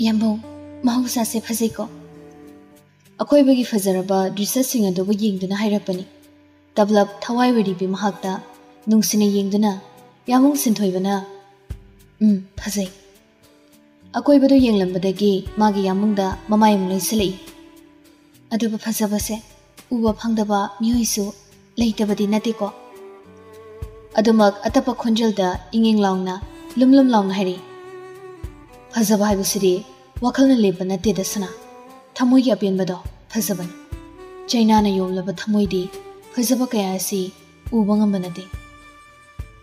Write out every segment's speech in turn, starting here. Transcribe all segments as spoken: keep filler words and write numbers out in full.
ꯌꯥꯝꯕꯨꯡ, ꯃꯍꯧꯁꯥꯁꯦ ꯐꯖꯩꯀꯣ꯫ ꯑꯀꯣꯏꯕꯒꯤ ꯐꯖꯔꯕ ꯗ꯭ꯔꯤꯁ꯭ꯌꯁꯤꯡ ꯑꯗꯨꯕꯨ ꯌꯦꯡꯗꯨꯅ ꯍꯥꯏꯔꯛꯄꯅꯤ꯫ ꯇꯞꯂꯞ ꯊꯋꯥꯏ ꯑꯣꯏꯔꯤꯕꯤ ꯃꯍꯥꯛꯇ ꯅꯨꯡꯁꯤꯅ ꯌꯦꯡꯗꯨꯅ ꯌꯥꯃꯨꯡ ꯁꯤꯟꯊꯣꯏꯕꯅ, "ꯎꯝ, ꯐꯖꯩ꯫" ꯑꯀꯣꯏꯕꯗꯨ ꯌꯦꯡꯂꯝꯕꯗꯒꯤ ꯃꯥꯒꯤ ꯌꯥꯃꯨꯡꯗ ꯃꯃꯥꯏ ꯑꯃꯨꯛ ꯂꯩꯁꯤꯜꯂꯛꯏ꯫ ꯑꯗꯨꯕꯨ ꯐꯖꯕꯁꯦ ꯎꯕ ꯐꯪꯗꯕ ꯃꯤꯑꯣꯏꯁꯨ ꯂꯩꯇꯕꯗꯤ ꯅꯠꯇꯦꯀꯣ꯫ ꯑꯗꯨꯃꯛ ꯑꯇꯞꯄ ꯈꯣꯟꯖꯦꯜꯗ ꯏꯪ ꯏꯪ ꯂꯥꯎꯅ, ꯂꯨꯝ ꯂꯨꯝ ꯂꯥꯎꯅ ꯍꯥꯏꯔꯛꯏ, "ꯐꯖꯕ ꯍꯥꯏꯕꯁꯤꯗꯤ ꯋꯥꯈꯜꯅ ꯂꯦꯞꯄ ꯅꯠꯇꯦꯗ ꯁꯅꯥ, ꯊꯃꯣꯏꯒꯤ ꯑꯄꯦꯟꯕꯗꯣ ꯐꯖꯕꯅꯤ꯫ ꯆꯩꯅꯥꯅ ꯌꯣꯝꯂꯕ ꯊꯃꯣꯏꯗꯤ ꯐꯖꯕ ꯀꯌꯥ ꯑꯁꯤ ꯎꯕ ꯉꯝꯕ ꯅꯠꯇꯦ꯫"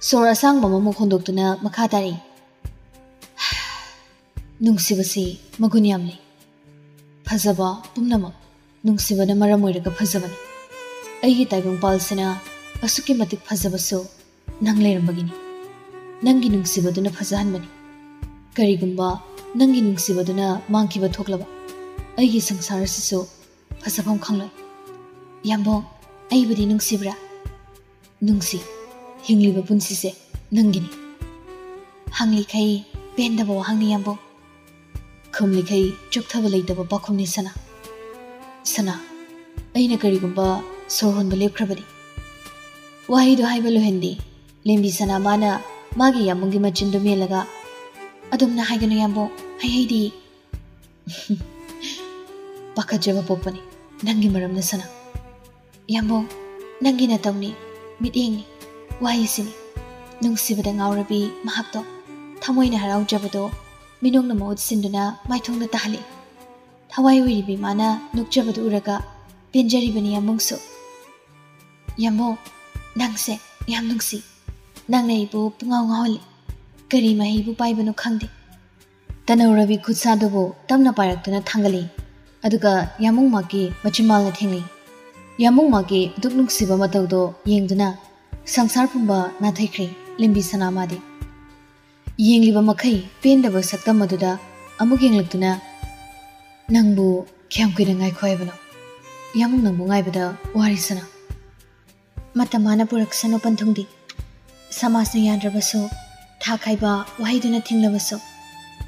ꯁꯣꯔ ꯑꯁꯥꯡꯕ ꯑꯃꯃꯨꯛ ꯍꯣꯟꯗꯣꯛꯇꯨꯅ ꯃꯈꯥ ꯇꯥꯔꯛꯏ, "ꯅꯨꯡꯁꯤꯕꯁꯤ ꯃꯒꯨꯟ ꯌꯥꯝ ꯂꯩ꯫ ꯐꯖꯕ ꯄꯨꯝꯅꯃꯛ ꯅꯨꯡꯁꯤꯕꯅ ꯃꯔꯝ ꯑꯣꯏꯔꯒ ꯐꯖꯕꯅꯤ꯫ ꯑꯩꯒꯤ ꯇꯥꯏꯕꯪꯄꯥꯜꯁꯤꯅ ꯑꯁꯨꯛꯀꯤ ꯃꯇꯤꯛ ꯐꯖꯕꯁꯨ ꯅꯪ ꯂꯩꯔꯝꯕꯒꯤꯅꯤ꯫ ꯅꯪꯒꯤ ꯅꯨꯡꯁꯤꯕꯗꯨꯅ ꯐꯖꯍꯟꯕꯅꯤ꯫ ꯀꯔꯤꯒꯨꯝꯕ ꯅꯪꯒꯤ ꯅꯨꯡꯁꯤꯕꯗꯨꯅ ꯃꯥꯡꯈꯤꯕ ꯊꯣꯛꯂꯕ, ꯑꯩꯒꯤ ꯁꯪꯁꯥꯔ ꯑꯁꯤꯁꯨ ꯐꯖꯐꯝ ꯈꯪꯂꯣꯏ꯫ ꯌꯥꯝꯕꯨꯡ, ꯑꯩꯕꯨꯗꯤ ꯅꯨꯡꯁꯤꯕ꯭ꯔꯥ?" "ꯅꯨꯡꯁꯤ꯫ ꯍꯤꯡꯂꯤꯕ ꯄꯨꯟꯁꯤꯁꯦ ꯅꯪꯒꯤꯅꯤ꯫" ꯍꯪꯂꯤꯈꯩ ꯄꯦꯟꯗꯕ ꯋꯥꯍꯪꯅꯤ ꯌꯥꯝꯕꯨꯡ꯫ ꯈꯨꯝꯂꯤꯈꯩ ꯆꯣꯛꯊꯕ ꯂꯩꯇꯕ ꯄꯥꯎꯈꯨꯝꯅꯤ ꯁꯅꯥ꯫ ꯁꯅꯥ, ꯑꯩꯅ ꯀꯔꯤꯒꯨꯝꯕ ꯁꯣꯔ ꯍꯣꯟꯕ ꯂꯦꯞꯈ꯭ꯔꯕꯗꯤ? ꯋꯥꯍꯩꯗꯨ ꯍꯥꯏꯕ ꯂꯣꯏꯍꯟꯗꯦ꯫ ꯂꯦꯝꯕꯤ ꯁꯅꯥ ꯃꯥꯅ ꯃꯥꯒꯤ ꯌꯥꯝꯕꯨꯡꯒꯤ ꯃꯆꯤꯟꯗꯨ ꯃꯦꯜꯂꯒ, "ꯑꯗꯨꯝꯅ ꯍꯥꯏꯒꯅꯨ ꯌꯥꯝꯕꯨꯡ, ꯍꯩꯍꯩꯗꯤ꯫" "ꯄꯥꯈꯠꯆꯕ ꯄꯣꯛꯄꯅꯤ ꯅꯪꯒꯤ ꯃꯔꯝꯅ ꯁꯅꯥ꯫" "ꯌꯥꯝꯕꯨꯡ, ꯅꯪꯒꯤ ꯅꯇꯧꯅꯤ, ꯃꯤꯠꯌꯦꯡꯅꯤ, ꯋꯥꯍꯩꯁꯤꯅꯤ꯫ ꯅꯨꯡꯁꯤꯕꯗ ꯉꯥꯎꯔꯕꯤ ꯃꯍꯥꯛꯇꯣ ꯊꯃꯣꯏꯅ ꯍꯔꯥꯎꯖꯕꯗꯣ ꯃꯤꯅꯣꯛꯅ ꯃꯍꯨꯠ ꯁꯤꯟꯗꯨꯅ ꯃꯥꯏꯊꯣꯡꯗ ꯇꯥꯍꯜꯂꯤ꯫ ꯊꯋꯥꯏ ꯑꯣꯏꯔꯤꯕꯤ ꯃꯥꯅ ꯅꯣꯛꯆꯕꯗꯨ ꯎꯔꯒ ꯄꯦꯟꯖꯔꯤꯕꯅꯤ ꯌꯥꯝꯕꯨꯡꯁꯨ꯫ ꯌꯥꯝꯕꯨꯡ, ꯅꯪꯁꯦ ꯌꯥꯝ ꯅꯨꯡꯁꯤ꯫ ꯅꯪꯅ ꯑꯩꯕꯨ ꯄꯨꯡꯉꯥꯎ ꯉꯥꯎꯍꯜꯂꯤ꯫ ꯀꯔꯤ ꯃꯍꯩꯕꯨ ꯄꯥꯏꯕꯅꯣ ꯈꯪꯗꯦ꯫" ꯇꯅꯧꯔꯕꯤ ꯈꯨꯠꯁꯥꯗꯨꯕꯨ ꯇꯞꯅ ꯄꯥꯏꯔꯛꯇꯨꯅ ꯊꯥꯡꯒꯠꯂꯤ꯫ ꯑꯗꯨꯒ ꯌꯥꯃꯨꯡꯃꯛꯀꯤ ꯃꯆꯤꯟꯕꯥꯜꯅ ꯊꯦꯡꯂꯤ꯫ ꯌꯥꯃꯨꯡꯃꯛꯀꯤ ꯑꯗꯨꯛ ꯅꯨꯡꯁꯤꯕ ꯃꯇꯧꯗꯣ ꯌꯦꯡꯗꯨꯅ ꯁꯪꯁꯥꯔ ꯄꯨꯝꯕ ꯅꯥꯊꯩꯈ꯭ꯔꯦ ꯂꯦꯝꯕꯤ ꯁꯅꯥꯃꯥꯗꯤ꯫ ꯌꯦꯡꯂꯤꯕ ꯃꯈꯩ ꯄꯦꯟꯗꯕ ꯁꯛꯇꯝ ꯑꯗꯨꯗ ꯑꯃꯨꯛ ꯌꯦꯡꯂꯛꯇꯨꯅ, "ꯅꯪꯕꯨ ꯀꯌꯥꯝ ꯀꯨꯏꯅ ꯉꯥꯏꯈꯣ ꯍꯥꯏꯕꯅꯣ? ꯌꯥꯃꯨꯡ ꯅꯪꯕꯨ ꯉꯥꯏꯕꯗ ꯋꯥꯔꯦ ꯁꯅꯥ꯫" ꯃꯇꯝ ꯃꯥꯅ ꯄꯨꯔꯛꯁꯅꯨ ꯄꯟꯊꯨꯡꯗꯤ꯫ ꯁꯃꯥꯖꯅ ꯌꯥꯗ꯭ꯔꯕꯁꯨ, ꯊꯥ ꯈꯥꯏꯕ ꯋꯥꯍꯩꯗꯨꯅ ꯊꯤꯡꯂꯕꯁꯨ,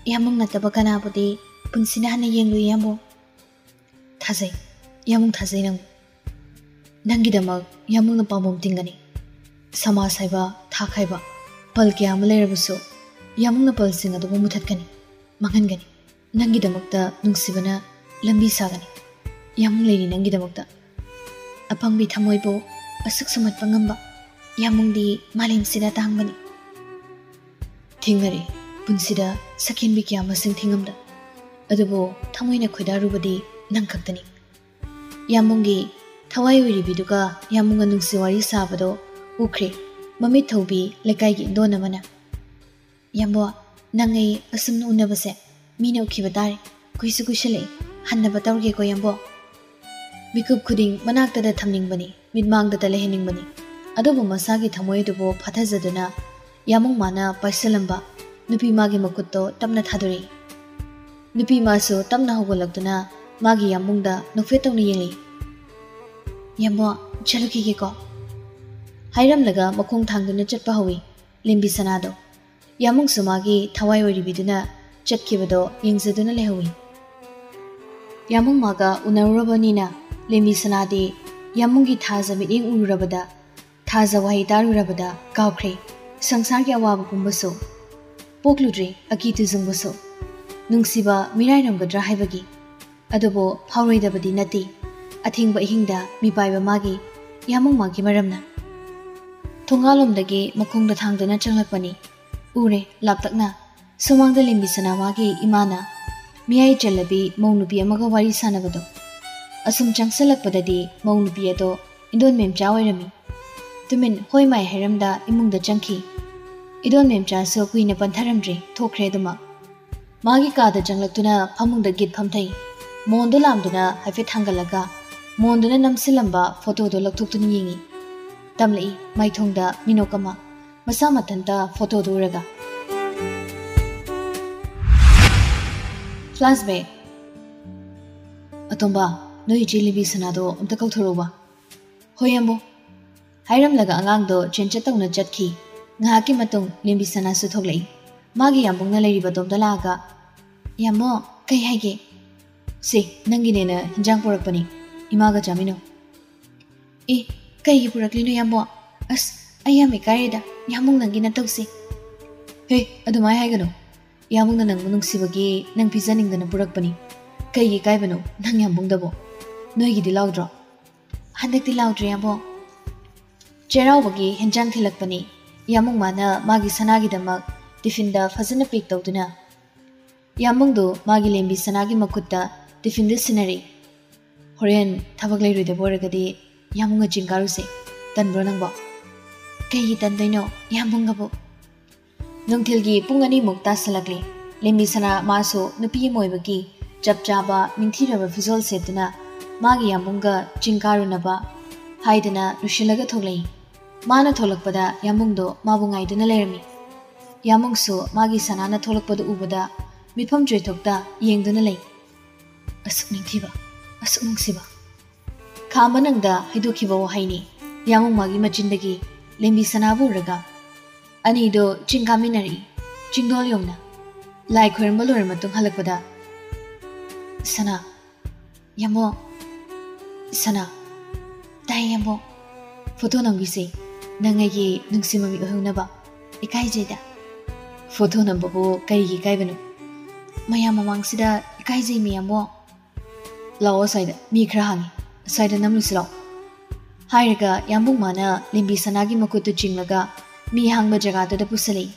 ꯌꯥꯝꯕꯨꯡ ꯅꯠꯇꯕ ꯀꯅꯥꯕꯨꯗꯤ ꯄꯨꯟꯁꯤꯅ ꯍꯟꯅ ꯌꯦꯡꯂꯨꯏ ꯌꯥꯝꯕꯨꯡ꯫ ꯊꯥꯖꯩ, ꯌꯥꯝꯕꯨꯡ ꯊꯥꯖꯩ ꯅꯪ꯫ ꯅꯪꯒꯤꯗꯃꯛ ꯌꯥꯝꯕꯨꯡꯅ ꯄꯥꯝꯕꯣꯝ ꯇꯤꯡꯒꯅꯤ꯫ ꯁꯃꯥꯖ ꯍꯥꯏꯕ, ꯊꯥꯛ ꯍꯥꯏꯕ, ꯄꯜ ꯀꯌꯥ ꯑꯃ ꯂꯩꯔꯕꯁꯨ ꯌꯥꯝꯕꯨꯡꯅ ꯄꯜꯁꯤꯡ ꯑꯗꯨꯕꯨ ꯃꯨꯊꯠꯀꯅꯤ, ꯃꯥꯡꯍꯟꯒꯅꯤ꯫ ꯅꯪꯒꯤꯗꯃꯛꯇ ꯅꯨꯡꯁꯤꯕꯅ ꯂꯝꯕꯤ ꯁꯥꯒꯅꯤ꯫ ꯌꯥꯝꯕꯨꯡ ꯂꯩꯔꯤ ꯅꯪꯒꯤꯗꯃꯛꯇ꯫ ꯑꯄꯪꯕꯤ ꯊꯃꯣꯏꯕꯨ ꯑꯁꯨꯛ ꯁꯨꯝꯍꯠꯄ ꯉꯝꯕ ꯌꯥꯝꯕꯨꯡꯗꯤ ꯃꯥꯂꯦꯝꯁꯤꯗ ꯇꯥꯡꯕꯅꯤ꯫ ꯊꯦꯡꯅꯔꯦ ꯄꯨꯟꯁꯤꯗ ꯁꯛꯍꯦꯟꯕꯤ ꯀꯌꯥ ꯃꯁꯤꯡ ꯊꯤꯉꯝꯗ, ꯑꯗꯨꯕꯨ ꯊꯃꯣꯏꯅ ꯈꯣꯏꯗꯥꯔꯨꯕꯗꯤ ꯅꯪ ꯈꯛꯇꯅꯤ꯫ ꯌꯥꯝꯕꯨꯡꯒꯤ ꯊꯋꯥꯏ ꯑꯣꯏꯔꯤꯕꯤꯗꯨꯒ ꯌꯥꯝꯕꯨꯡꯒ ꯅꯨꯡꯁꯤ ꯋꯥꯔꯤ ꯁꯥꯕꯗꯣ ꯎꯈ꯭ꯔꯦ ꯃꯃꯤꯠ ꯊꯧꯕꯤ ꯂꯩꯀꯥꯏꯒꯤ ꯏꯟꯗꯣꯟ ꯑꯃꯅ꯫ "ꯌꯥꯝꯕꯣ, ꯅꯪ ꯑꯩ ꯑꯁꯨꯝꯅ ꯎꯅꯕꯁꯦ ꯃꯤꯅ ꯎꯈꯤꯕ ꯇꯥꯔꯦ꯫ ꯀꯨꯏꯁꯨ ꯀꯨꯏꯁꯜꯂꯛꯏ꯫ ꯍꯟꯅꯕ ꯇꯧꯔꯒꯦꯀꯣ ꯌꯥꯝꯕꯣ꯫" ꯃꯤꯀꯨꯞ ꯈꯨꯗꯤꯡ ꯃꯅꯥꯛꯇꯗ ꯊꯝꯅꯤꯡꯕꯅꯤ, ꯃꯤꯠꯃꯥꯡꯗꯇ ꯂꯩꯍꯟꯅꯤꯡꯕꯅꯤ꯫ ꯑꯗꯨꯕꯨ ꯃꯁꯥꯒꯤ ꯊꯃꯣꯏ ꯑꯗꯨꯕꯨ ꯐꯥꯊꯖꯗꯨꯅ ꯌꯥꯝꯕꯨꯡ ꯃꯥꯅ ꯄꯥꯏꯁꯤꯜꯂꯝꯕ ꯅꯨꯄꯤ ꯃꯥꯒꯤ ꯃꯈꯨꯠꯇꯣ ꯇꯞꯅ ꯊꯥꯗꯣꯔꯛꯏ꯫ ꯅꯨꯄꯤ ꯃꯥꯁꯨ ꯇꯞꯅ ꯍꯧꯒꯠꯂꯛꯇꯨꯅ ꯃꯥꯒꯤ ꯌꯥꯝꯕꯨꯡꯗ ꯅꯣꯛꯐꯦꯠ ꯇꯧꯅ ꯌꯦꯡꯂꯛꯏ꯫ "ꯌꯥꯝꯕꯣ, ꯆꯠꯂꯨꯈꯤꯒꯦꯀꯣ꯫" ꯍꯥꯏꯔꯝꯂꯒ ꯃꯈꯣꯡ ꯊꯥꯡꯗꯨꯅ ꯆꯠꯄ ꯍꯧꯏ ꯂꯦꯝꯕꯤ ꯁꯅꯥꯗꯣ꯫ ꯌꯥꯝꯕꯨꯡꯁꯨ ꯃꯥꯒꯤ ꯊꯋꯥꯏ ꯑꯣꯏꯔꯤꯕꯤꯗꯨꯅ ꯆꯠꯈꯤꯕꯗꯣ ꯌꯦꯡꯖꯗꯨꯅ ꯂꯩꯍꯧꯏ꯫ ꯌꯥꯝꯕꯨꯡ ꯃꯥꯒ ꯎꯅꯔꯨꯔꯕꯅꯤꯅ ꯂꯦꯝꯕꯤ ꯁꯅꯥꯗꯤ ꯌꯥꯝꯕꯨꯡꯒꯤ ꯊꯥꯖ ꯃꯤꯠꯌꯦꯡ ꯎꯔꯨꯔꯕꯗ, ꯊꯥꯖ ꯋꯥꯍꯩ ꯇꯥꯔꯨꯔꯕꯗ ꯀꯥꯎꯈ꯭ꯔꯦ ꯁꯪꯁꯥꯔꯒꯤ ꯑꯋꯥꯕ ꯄꯨꯝꯕꯁꯨ꯫ ꯄꯣꯛꯂꯨꯗ꯭ꯔꯤ ꯑꯀꯤ ꯇꯨꯖꯨꯡꯕꯁꯨ꯫ ꯅꯨꯡꯁꯤꯕ ꯃꯤꯔꯥꯏꯔꯝꯒꯗ꯭ꯔꯥ ꯍꯥꯏꯕꯒꯤ꯫ ꯑꯗꯨꯕꯨ ꯐꯥꯎꯔꯣꯏꯗꯕꯗꯤ ꯅꯠꯇꯦ꯫ ꯑꯊꯦꯡꯕ ꯑꯍꯤꯡꯗ ꯃꯤꯄꯥꯏꯕ ꯃꯥꯒꯤ ꯌꯥꯝꯕꯨꯡ ꯃꯥꯒꯤ ꯃꯔꯝꯅ꯫ ꯊꯣꯡꯒꯥꯜꯂꯣꯝꯗꯒꯤ ꯃꯈꯣꯡꯗ ꯊꯥꯡꯗꯨꯅ ꯆꯪꯂꯛꯄꯅꯤ꯫ ꯎꯔꯦ ꯂꯥꯞꯇꯛꯅ꯫ ꯁꯨꯃꯥꯡꯗ ꯂꯦꯝꯕꯤ ꯁꯅꯥ ꯃꯥꯒꯤ ꯏꯃꯥꯅ ꯃꯤꯌꯥꯏ ꯆꯜꯂꯕꯤ ꯃꯧ ꯅꯨꯄꯤ ꯑꯃꯒ ꯋꯥꯔꯤ ꯁꯥꯟꯅꯕꯗꯣ꯫ ꯑꯁꯨꯝ ꯆꯪꯁꯤꯜꯂꯛꯄꯗꯗꯤ ꯃꯧ ꯅꯨꯄꯤ ꯑꯗꯣ ꯏꯟꯗꯣꯟ ꯃꯦꯝꯆꯥ ꯑꯣꯏꯔꯝꯃꯤ꯫ ꯇꯨꯃꯤꯟ ꯍꯣꯏ ꯃꯥꯏ ꯍꯥꯏꯔꯝꯗ ꯏꯃꯨꯡꯗ ꯆꯪꯈꯤ꯫ ꯏꯟꯗꯣꯟ ꯃꯦꯝꯆꯥꯁꯨ ꯀꯨꯏꯅ ꯄꯟꯊꯔꯝꯗ꯭ꯔꯦ, ꯊꯣꯛꯈ꯭ꯔꯦ ꯑꯗꯨꯃꯛ꯫ ꯃꯥꯒꯤ ꯀꯥꯗ ꯆꯪꯂꯛꯇꯨꯅ ꯐꯃꯨꯡꯗ ꯒꯤꯠ ꯐꯝꯊꯩ꯫ ꯃꯣꯟꯗꯣ ꯂꯥꯝꯗꯨꯅ ꯍꯥꯏꯐꯦꯠ ꯊꯥꯡꯒꯠꯂꯒ ꯃꯣꯟꯗꯨꯅ ꯅꯝꯁꯤꯜꯂꯝꯕ ꯐꯣꯇꯣꯗꯣ ꯂꯧꯊꯣꯛꯇꯨꯅ ꯌꯦꯡꯉꯤ꯫ ꯇꯝꯂꯛꯏ ꯃꯥꯏꯊꯣꯡꯗ ꯃꯤꯅꯣꯛ ꯑꯃ꯫ ꯃꯁꯥ ꯃꯊꯟꯇ ꯐꯣꯇꯣꯗꯨ ꯎꯔꯒ꯫ Flashback꯫ "ꯑꯇꯣꯝꯕ, ꯅꯣꯏ ꯏꯆꯦ ꯂꯦꯝꯕꯤ ꯁꯅꯥꯗꯣ ꯑꯝꯇ ꯀꯧꯊꯣꯔꯛꯎꯕ꯫" "ꯍꯣꯏ, ꯌꯥꯝꯕꯨꯡ꯫" ꯍꯥꯏꯔꯝꯂꯒ ꯑꯉꯥꯡꯗꯣ ꯆꯦꯟꯆꯠ ꯇꯧꯅ ꯆꯠꯈꯤ꯫ ꯉꯥꯏꯍꯥꯛꯀꯤ ꯃꯇꯨꯡ ꯂꯦꯝꯕꯤ ꯁꯅꯥꯁꯨ ꯊꯣꯛꯂꯛꯏ꯫ ꯃꯥꯒꯤ ꯌꯥꯝꯕꯨꯡꯅ ꯂꯩꯔꯤꯕ ꯑꯗꯣꯝꯗ ꯂꯥꯛꯑꯒ, "ꯌꯥꯝꯕꯣ, ꯀꯩ ꯍꯥꯏꯒꯦ?" "ꯁꯤ, ꯅꯪꯒꯤꯅꯦꯅ ꯍꯤꯟꯖꯥꯡ ꯄꯨꯔꯛꯄꯅꯤ, ꯏꯃꯥꯒ ꯆꯥꯃꯤꯟꯅꯧ꯫" "ꯑꯦ, ꯀꯩꯒꯤ ꯄꯨꯔꯛꯂꯤꯅꯣ ꯌꯥꯝꯕꯣ? ꯑꯁ, ꯑꯩ ꯌꯥꯝ ꯏꯀꯥꯏꯔꯦꯗ, ꯌꯥꯝꯕꯨꯡ ꯅꯪꯒꯤ ꯅꯇꯧꯁꯦ꯫" "ꯍꯦ, ꯑꯗꯨꯃꯥꯏ ꯍꯥꯏꯒꯅꯨ꯫ ꯌꯥꯝꯕꯨꯡꯅ ꯅꯪꯕꯨ ꯅꯨꯡꯁꯤꯕꯒꯤ ꯅꯪ ꯄꯤꯖꯅꯤꯡꯗꯅ ꯄꯨꯔꯛꯄꯅꯤ꯫ ꯀꯩꯒꯤ ꯏꯀꯥꯏꯕꯅꯣ ꯅꯪ ꯌꯥꯝꯕꯨꯡꯗꯕꯣ? ꯅꯣꯏꯒꯤꯗꯤ ꯂꯥꯎꯗ꯭ꯔꯣ?" "ꯍꯟꯗꯛꯇꯤ ꯂꯥꯎꯗ꯭ꯔꯦ ꯌꯥꯝꯕꯣ꯫ ꯆꯩꯔꯥꯎꯕꯒꯤ ꯍꯦꯟꯖꯥꯡ ꯊꯤꯜꯂꯛꯄꯅꯤ꯫ ꯌꯥꯝꯕꯨꯡ ꯃꯥꯅ ꯃꯥꯒꯤ ꯁꯅꯥꯒꯤꯗꯃꯛ ꯇꯤꯐꯤꯟꯗ ꯐꯖꯅ ꯄꯦꯛ ꯇꯧꯗꯨꯅ꯫" ꯌꯥꯝꯕꯨꯡꯗꯨ ꯃꯥꯒꯤ ꯂꯦꯝꯕꯤ ꯁꯅꯥꯒꯤ ꯃꯈꯨꯠꯇ ꯇꯤꯐꯤꯟꯗꯨ ꯁꯤꯟꯅꯔꯤ꯫ "ꯍꯣꯔꯦꯟ ꯊꯕꯛ ꯂꯩꯔꯣꯏꯗꯕ ꯑꯣꯏꯔꯒꯗꯤ ꯌꯥꯝꯕꯨꯡꯒ ꯆꯤꯡ ꯀꯥꯔꯨꯁꯦ꯫ ꯇꯟꯕ꯭ꯔꯣ ꯅꯪꯕꯣ?" "ꯀꯩꯒꯤ ꯇꯟꯗꯣꯏꯅꯣ ꯌꯥꯝꯕꯨꯡꯒꯕꯨ?" ꯅꯨꯡꯊꯤꯜꯒꯤ ꯄꯨꯡ ꯑꯅꯤꯃꯨꯛ ꯇꯥꯁꯜꯂꯛꯂꯦ꯫ ꯂꯦꯝꯕꯤ ꯁꯅꯥ ꯃꯥꯁꯨ ꯅꯨꯄꯤ ꯑꯃ ꯑꯣꯏꯕꯒꯤ ꯆꯞ ꯆꯥꯕ ꯅꯤꯡꯊꯤꯔꯕ ꯐꯤꯖꯣꯜ ꯁꯦꯠꯇꯨꯅ ꯃꯥꯒꯤ ꯌꯥꯝꯕꯨꯡꯒ ꯆꯤꯡ ꯀꯥꯔꯨꯅꯕ ꯍꯥꯏꯗꯅ ꯂꯣꯏꯁꯤꯜꯂꯒ ꯊꯣꯛꯂꯛꯏ꯫ ꯃꯥꯅ ꯊꯣꯛꯂꯛꯄꯗ ꯌꯥꯝꯕꯨꯡꯗꯣ ꯃꯥꯕꯨ ꯉꯥꯏꯗꯨꯅ ꯂꯩꯔꯝꯃꯤ꯫ ꯌꯥꯝꯕꯨꯡꯁꯨ ꯃꯥꯒꯤ ꯁꯅꯥꯅ ꯊꯣꯛꯂꯛꯄꯗꯨ ꯎꯕꯗ ꯃꯤꯐꯝ ꯆꯣꯏꯊꯣꯛꯇ ꯌꯦꯡꯗꯨꯅ ꯂꯩ꯫ "ꯑꯁꯨꯛ ꯅꯤꯡꯊꯤꯕ, ꯑꯁꯨꯛ ꯅꯨꯡꯁꯤꯕ꯫" ꯈꯥꯝꯕ ꯅꯪꯗ ꯍꯩꯗꯣꯛꯈꯤꯕ ꯋꯥꯍꯩꯅꯤ ꯌꯥꯝꯕꯨꯡ ꯃꯥꯒꯤ ꯃꯆꯤꯟꯗꯒꯤ ꯂꯦꯝꯕꯤ ꯁꯅꯥꯕꯨ ꯎꯔꯒ꯫ ꯑꯅꯤꯗꯣ ꯆꯤꯡ ꯀꯥꯃꯤꯟꯅꯔꯛꯏ꯫ ꯆꯤꯡꯗꯣꯜ ꯌꯧꯅ꯫ ꯂꯥꯏ ꯈꯣꯏꯔꯝꯕ ꯂꯣꯏꯔ ꯃꯇꯨꯡ ꯍꯜꯂꯛꯄꯗ, "ꯁꯅꯥ, ꯌꯥꯝꯕꯣ, ꯁꯅꯥ꯫" "ꯇꯥꯏ ꯌꯥꯝꯕꯣ꯫ ꯐꯣꯇꯣ ꯅꯝꯈꯤꯁꯦ, ꯅꯪ ꯑꯩꯒꯤ ꯅꯨꯡꯁꯤ ꯃꯃꯤ ꯑꯣꯏꯍꯧꯅꯕ꯫ ꯏꯀꯥꯏꯖꯩꯗ꯫" "ꯐꯣꯇꯣ ꯅꯝꯕꯕꯨ ꯀꯔꯤꯒꯤ ꯏꯀꯥꯏꯕꯅꯣ? ꯃꯌꯥꯝ ꯃꯃꯥꯡꯁꯤꯗ ꯏꯀꯥꯏꯖꯩ ꯃꯤ ꯌꯥꯝꯕꯣ꯫ ꯂꯥꯛꯑꯣ, ꯑꯁ꯭ꯋꯥꯏꯗ ꯃꯤ ꯈꯔ ꯍꯥꯡꯉꯤ, ꯑꯁ꯭ꯋꯥꯏꯗ ꯅꯝꯂꯨꯁꯤ ꯂꯥꯛꯑꯣ꯫" ꯍꯥꯏꯔꯒ ꯌꯥꯝꯕꯨꯡ ꯃꯥꯅ ꯂꯦꯝꯕꯤ ꯁꯅꯥꯒꯤ ꯃꯈꯨꯠꯇꯨ ꯆꯤꯡꯂꯒ ꯃꯤ ꯍꯥꯡꯕ ꯖꯒꯥꯗꯨꯗ ꯄꯨꯁꯜꯂꯛꯏ꯫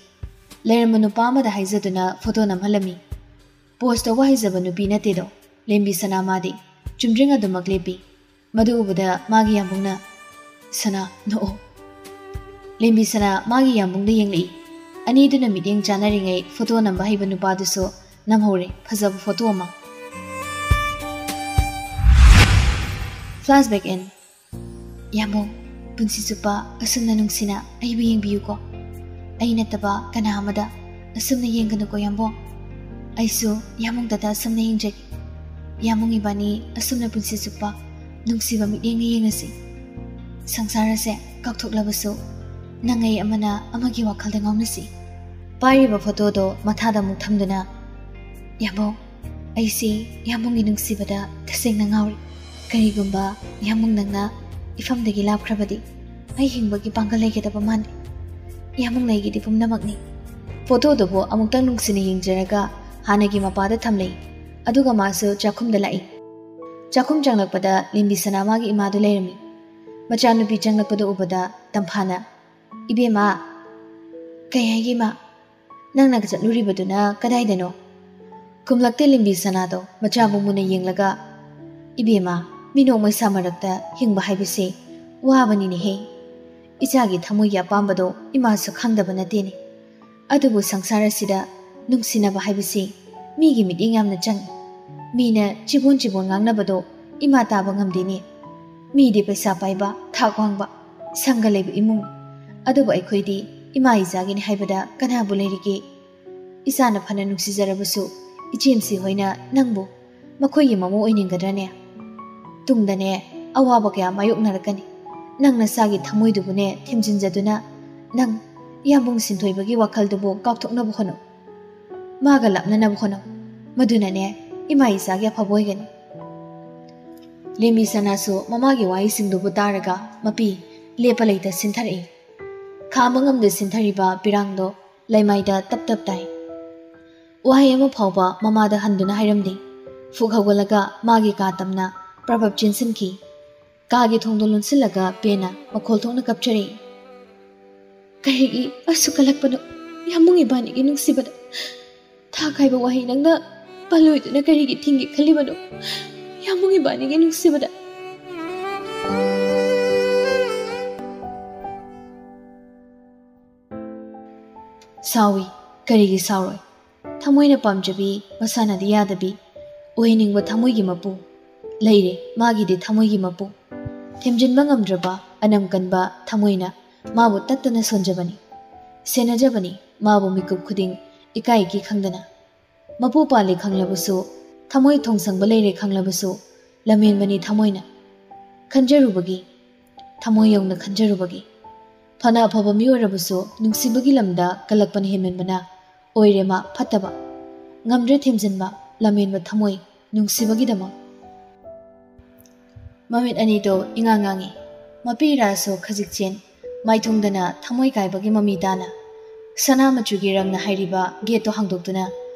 ꯂꯩꯔꯝꯕ ꯅꯨꯄꯥ ꯑꯃꯗ ꯍꯥꯏꯖꯗꯨꯅ ꯐꯣꯇꯣ ꯅꯝꯍꯜꯂꯝꯃꯤ꯫ ꯄꯣꯁ ꯇꯧꯕ ꯍꯩꯖꯕ ꯅꯨꯄꯤ ꯅꯠꯇꯦꯗꯣ ꯂꯦꯝꯕꯤ ꯁꯅꯥ ꯃꯥꯗꯤ꯫ ꯆꯨꯝꯗ꯭ꯔꯤꯡ ꯑꯗꯨꯃꯛ ꯂꯦꯞꯄꯤ꯫ ꯃꯗꯨ ꯎꯕꯗ ꯃꯥꯒꯤ ꯌꯥꯝꯕꯨꯡꯅ, "ꯁꯅꯥ, ꯅꯣꯛꯑꯣ꯫" ꯂꯦꯝꯕꯤ ꯁꯅꯥ ꯃꯥꯒꯤ ꯌꯥꯝꯕꯨꯡꯗ ꯌꯦꯡꯂꯛꯏ꯫ ꯑꯅꯤꯗꯨꯅ ꯃꯤꯠꯌꯦꯡ ꯆꯥꯅꯔꯤꯉꯩ ꯐꯣꯇꯣ ꯅꯝꯕ ꯍꯩꯕ ꯅꯨꯄꯥꯗꯨꯁꯨ ꯅꯝꯍꯧꯔꯦ ꯐꯖꯕ ꯐꯣꯇꯣ ꯑꯃ꯫ Flashback in. "ꯌꯥꯝꯕꯨꯡ, ꯄꯨꯟꯁꯤ ꯆꯨꯞꯄ ꯑꯁꯨꯝꯅ ꯅꯨꯡꯁꯤꯅ ꯑꯩꯕꯨ ꯌꯦꯡꯕꯤꯌꯨꯀꯣ꯫ ꯑꯩ ꯅꯠꯇꯕ ꯀꯅꯥ ꯑꯃꯗ ꯑꯁꯨꯝꯅ ꯌꯦꯡꯒꯅꯨꯀꯣ ꯌꯥꯝꯕꯨꯡ꯫ ꯑꯩꯁꯨ ꯌꯥꯝꯕꯨꯡꯗꯇ ꯑꯁꯨꯝꯅ ꯌꯦꯡꯖꯒꯦ꯫ ꯌꯥꯝꯕꯨꯡ ꯏꯕꯥꯅꯤ ꯑꯁꯨꯝꯅ ꯄꯨꯟꯁꯤ ꯆꯨꯞꯄ ꯅꯨꯡꯁꯤꯕ ꯃꯤꯠꯌꯦꯡꯅ ꯌꯦꯡꯉꯁꯤ꯫ ꯁꯪꯁꯥꯔ ꯑꯁꯦ ꯀꯥꯎꯊꯣꯛꯂꯕꯁꯨ ꯅꯪ ꯑꯩ ꯑꯃꯅ ꯑꯃꯒꯤ ꯋꯥꯈꯜꯗ ꯉꯥꯎꯅꯁꯤ꯫" ꯄꯥꯏꯔꯤꯕ ꯐꯣꯇꯣꯗꯣ ꯃꯊꯥꯗ ꯑꯃꯨꯛ ꯊꯝꯗꯨꯅ, "ꯌꯥꯝꯕꯨꯡ, ꯑꯩꯁꯤ ꯌꯥꯝꯕꯨꯡꯒꯤ ꯅꯨꯡꯁꯤꯕꯗ ꯇꯁꯦꯡꯅ ꯉꯥꯎꯔꯦ꯫ ꯀꯔꯤꯒꯨꯝꯕ ꯌꯥꯝꯕꯨꯡ ꯅꯪꯅ ꯏꯐꯝꯗꯒꯤ ꯂꯥꯞꯈ꯭ꯔꯕꯗꯤ ꯑꯩ ꯍꯤꯡꯕꯒꯤ ꯄꯥꯡꯒꯜ ꯂꯩꯒꯗꯕ ꯃꯥꯟꯗꯦ꯫ ꯌꯥꯝꯕꯨꯡ ꯂꯩꯒꯤꯗꯤ ꯄꯨꯝꯅꯃꯛꯅꯤ꯫" ꯐꯣꯇꯣꯗꯨꯕꯨ ꯑꯃꯨꯛꯇꯪ ꯅꯨꯡꯁꯤꯅ ꯌꯦꯡꯖꯔꯒ ꯍꯥꯟꯅꯒꯤ ꯃꯄꯥꯗ ꯊꯝꯂꯦ꯫ ꯑꯗꯨꯒ ꯃꯥꯁꯨ ꯆꯥꯛꯈꯨꯝꯗ ꯂꯥꯛꯏ꯫ ꯆꯥꯛꯈꯨꯝ ꯆꯪꯂꯛꯄꯗ ꯂꯤꯝꯕꯤ ꯁꯅꯥ ꯃꯥꯒꯤ ꯏꯃꯥꯗꯨ ꯂꯩꯔꯝꯃꯤ꯫ ꯃꯆꯥꯅꯨꯄꯤ ꯆꯪꯂꯛꯄꯗꯨ ꯎꯕꯗ ꯇꯝꯐꯥꯅ, "ꯏꯕꯦꯝꯃ꯫" "ꯀꯩ ꯍꯥꯏꯒꯦ, ꯏꯃꯥ?" "ꯅꯪꯅ ꯆꯠꯂꯨꯔꯤꯕꯗꯨꯅ ꯀꯗꯥꯏꯗꯅꯣ?" ꯈꯨꯝꯂꯛꯇꯦ ꯂꯤꯝꯕꯤ ꯁꯅꯥꯗꯣ ꯃꯆꯥꯕꯨ ꯃꯨꯟꯅ ꯌꯦꯡꯂꯒ, "ꯏꯕꯦꯝꯃ, ꯃꯤꯅꯣꯛ ꯃꯩꯁꯥ ꯃꯔꯛꯇ ꯍꯤꯡꯕ ꯍꯥꯏꯕꯁꯦ ꯋꯥꯕꯅꯤꯅꯦꯍꯦ꯫ ꯏꯆꯥꯒꯤ ꯊꯃꯣꯏꯒꯤ ꯑꯄꯥꯝꯕꯗꯣ ꯏꯃꯥꯁꯨ ꯈꯪꯗꯕ ꯅꯠꯇꯦꯅꯦ꯫ ꯑꯗꯨꯕꯨ ꯁꯪꯁꯥꯔ ꯑꯁꯤꯗ ꯅꯨꯡꯁꯤꯅꯕ ꯍꯥꯏꯕꯁꯤ ꯃꯤꯒꯤ ꯃꯤꯠꯌꯦꯡ ꯌꯥꯝꯅ ꯆꯪꯏ꯫ ꯃꯤꯅ ꯆꯤꯕꯣꯟ ꯆꯤꯕꯣꯟ ꯉꯥꯡꯅꯕꯗꯣ ꯏꯃꯥ ꯇꯥꯕ ꯉꯝꯗꯦꯅꯦ꯫ ꯃꯤꯗꯤ ꯄꯩꯁꯥ ꯄꯥꯏꯕ, ꯊꯥꯛ ꯋꯥꯡꯕ, ꯁꯪꯒ ꯂꯩꯕ ꯏꯃꯨꯡ꯫ ꯑꯗꯨꯕꯨ ꯑꯩꯈꯣꯏꯗꯤ ꯏꯃꯥ ꯏꯆꯥꯒꯤꯅꯤ ꯍꯥꯏꯕꯗ ꯀꯅꯥꯕꯨ ꯂꯩꯔꯤꯒꯦ? ꯏꯆꯥꯅ ꯐꯅ ꯅꯨꯡꯁꯤꯖꯔꯕꯁꯨ ꯏꯆꯦꯝꯁꯤ ꯍꯣꯏꯅ ꯅꯪꯕꯨ ꯃꯈꯣꯏꯒꯤ ꯃꯃꯧ ꯑꯣꯏꯅꯤꯡꯒꯗ꯭ꯔꯅꯦ? ꯇꯨꯡꯗꯅꯦ ꯑꯋꯥꯕ ꯀꯌꯥ ꯃꯥꯌꯣꯛꯅꯔꯛꯀꯅꯤ꯫ ꯅꯪ ꯅꯆꯥꯒꯤ ꯊꯃꯣꯏꯗꯨꯕꯨꯅꯦ ꯊꯦꯝꯖꯤꯟꯖꯗꯨꯅ ꯅꯪ ꯏꯌꯥꯝꯕꯨꯡ ꯁꯤꯟꯊꯣꯏꯕꯒꯤ ꯋꯥꯈꯜꯗꯨꯕꯨ ꯀꯥꯎꯊꯣꯛꯅꯕ ꯍꯣꯠꯅꯧ꯫ ꯃꯥꯒ ꯂꯥꯞꯅꯅꯕ ꯍꯣꯠꯅꯧ꯫ ꯃꯗꯨꯅꯅꯦ ꯏꯃꯥ ꯏꯆꯥꯒꯤ ꯑꯐꯕ ꯑꯣꯏꯒꯅꯤ꯫" ꯂꯦꯝꯕꯤ ꯁꯅꯥꯁꯨ ꯃꯃꯥꯒꯤ ꯋꯥꯍꯩꯁꯤꯡꯗꯨꯕꯨ ꯇꯥꯔꯒ ꯃꯄꯤ ꯂꯦꯞꯄ ꯂꯩꯇ ꯁꯤꯟꯊꯔꯛꯏ꯫ ꯈꯥꯝꯕ ꯉꯝꯗ ꯁꯤꯟꯊꯔꯤꯕ ꯄꯤꯔꯥꯡꯗꯣ ꯂꯩꯃꯥꯏꯗ ꯇꯞ ꯇꯞ ꯇꯥꯏ꯫ ꯋꯥꯍꯩ ꯑꯃ ꯐꯥꯎꯕ ꯃꯃꯥꯗ ꯍꯟꯗꯨꯅ ꯍꯥꯏꯔꯝꯗꯦ꯫ ꯐꯨꯛ ꯍꯧꯒꯠꯂꯒ ꯃꯥꯒꯤ ꯀꯥ ꯇꯝꯅ ꯄ꯭ꯔꯚꯞ ꯆꯦꯟꯁꯤꯟꯈꯤ꯫ ꯀꯥꯒꯤ ꯊꯣꯡꯗꯣ ꯂꯣꯟꯁꯤꯜꯂꯒ ꯄꯦꯟꯅ ꯃꯈꯣꯜ ꯊꯣꯛꯅ ꯀꯞꯆꯔꯛꯏ꯫ "ꯀꯔꯤꯒꯤ ꯑꯁꯨꯛ ꯀꯜꯂꯛꯄꯅꯣ? ꯌꯥꯝꯕꯨꯡ ꯏꯕꯥꯅꯤꯒꯤ ꯅꯨꯡꯁꯤꯕꯗ ꯊꯥ ꯈꯥꯏꯕ ꯋꯥꯍꯩ ꯅꯪꯅ ꯄꯜꯂꯣꯏꯗꯨꯅ ꯀꯔꯤꯒꯤ ꯊꯤꯡꯒꯦ ꯈꯜꯂꯤꯕꯅꯣ? ꯌꯥꯝꯕꯨꯡ ꯏꯕꯥꯅꯤꯒꯤ ꯅꯨꯡꯁꯤꯕꯗ꯫" ꯁꯥꯎꯏ꯫ ꯀꯔꯤꯒꯤ ꯁꯥꯎꯔꯣꯏ? ꯊꯃꯣꯏꯅ ꯄꯥꯝꯖꯕꯤ, ꯃꯁꯥꯅꯗꯤ ꯌꯥꯗꯕꯤ, ꯑꯣꯏꯍꯟꯅꯤꯡꯕ ꯊꯃꯣꯏꯒꯤ ꯃꯄꯨ꯫ ꯂꯩꯔꯦ ꯃꯥꯒꯤꯗꯤ ꯊꯃꯣꯏꯒꯤ ꯃꯄꯨ꯫ ꯊꯦꯝꯖꯤꯟꯕ ꯉꯝꯗ꯭ꯔꯕ, ꯑꯅꯝ ꯀꯟꯕ ꯊꯃꯣꯏꯅ ꯃꯥꯕꯨ ꯇꯠꯇꯅ ꯁꯣꯟꯖꯕꯅꯤ꯫ ꯁꯦꯟꯅꯖꯕꯅꯤ ꯃꯥꯕꯨ ꯃꯤꯀꯨꯞ ꯈꯨꯗꯤꯡ ꯏꯀꯥꯏ ꯏꯀꯤ ꯈꯪꯗꯅ꯫ ꯃꯄꯨ ꯄꯥꯜꯂꯤ ꯈꯪꯂꯕꯁꯨ, ꯊꯃꯣꯏ ꯊꯣꯡꯁꯪꯕ ꯂꯩꯔꯦ ꯈꯪꯂꯕꯁꯨ, ꯂꯝꯍꯦꯟꯕꯅꯤ ꯊꯃꯣꯏꯅ꯫ ꯈꯟꯖꯔꯨꯕꯒꯤ, ꯊꯃꯣꯏ ꯌꯧꯅ ꯈꯟꯖꯔꯨꯕꯒꯤ꯫ ꯐꯅ ꯑꯐꯕ ꯃꯤ ꯑꯣꯏꯔꯕꯁꯨ ꯅꯨꯡꯁꯤꯕꯒꯤ ꯂꯝꯗ ꯀꯜꯂꯛꯄꯅ ꯍꯦꯟꯃꯟꯕꯅ ꯑꯣꯏꯔꯦ ꯃꯥ ꯐꯠꯇꯕ꯫ ꯉꯝꯗ꯭ꯔꯦ ꯊꯦꯝꯖꯤꯟꯕ ꯂꯝꯍꯦꯟꯕ ꯊꯃꯣꯏ ꯅꯨꯡꯁꯤꯕꯒꯤꯗꯃꯛ꯫ ꯃꯃꯤꯠ ꯑꯅꯤꯗꯣ ꯏꯉꯥꯡ ꯉꯥꯡꯉꯤ꯫ ꯃꯄꯤ ꯏꯔꯥꯁꯨ ꯈꯖꯤꯛ ꯆꯦꯟ, ꯃꯥꯏꯊꯣꯡꯗꯅ ꯊꯃꯣꯏ ꯀꯥꯏꯕꯒꯤ ꯃꯃꯤ ꯇꯥꯅ ꯁꯅꯥ ꯃꯆꯨꯒꯤ ꯔꯪꯅ ꯍꯥꯏꯔꯤꯕ ꯒꯦꯠꯇꯣ ꯍꯥꯡꯗꯣꯛꯇꯨꯅ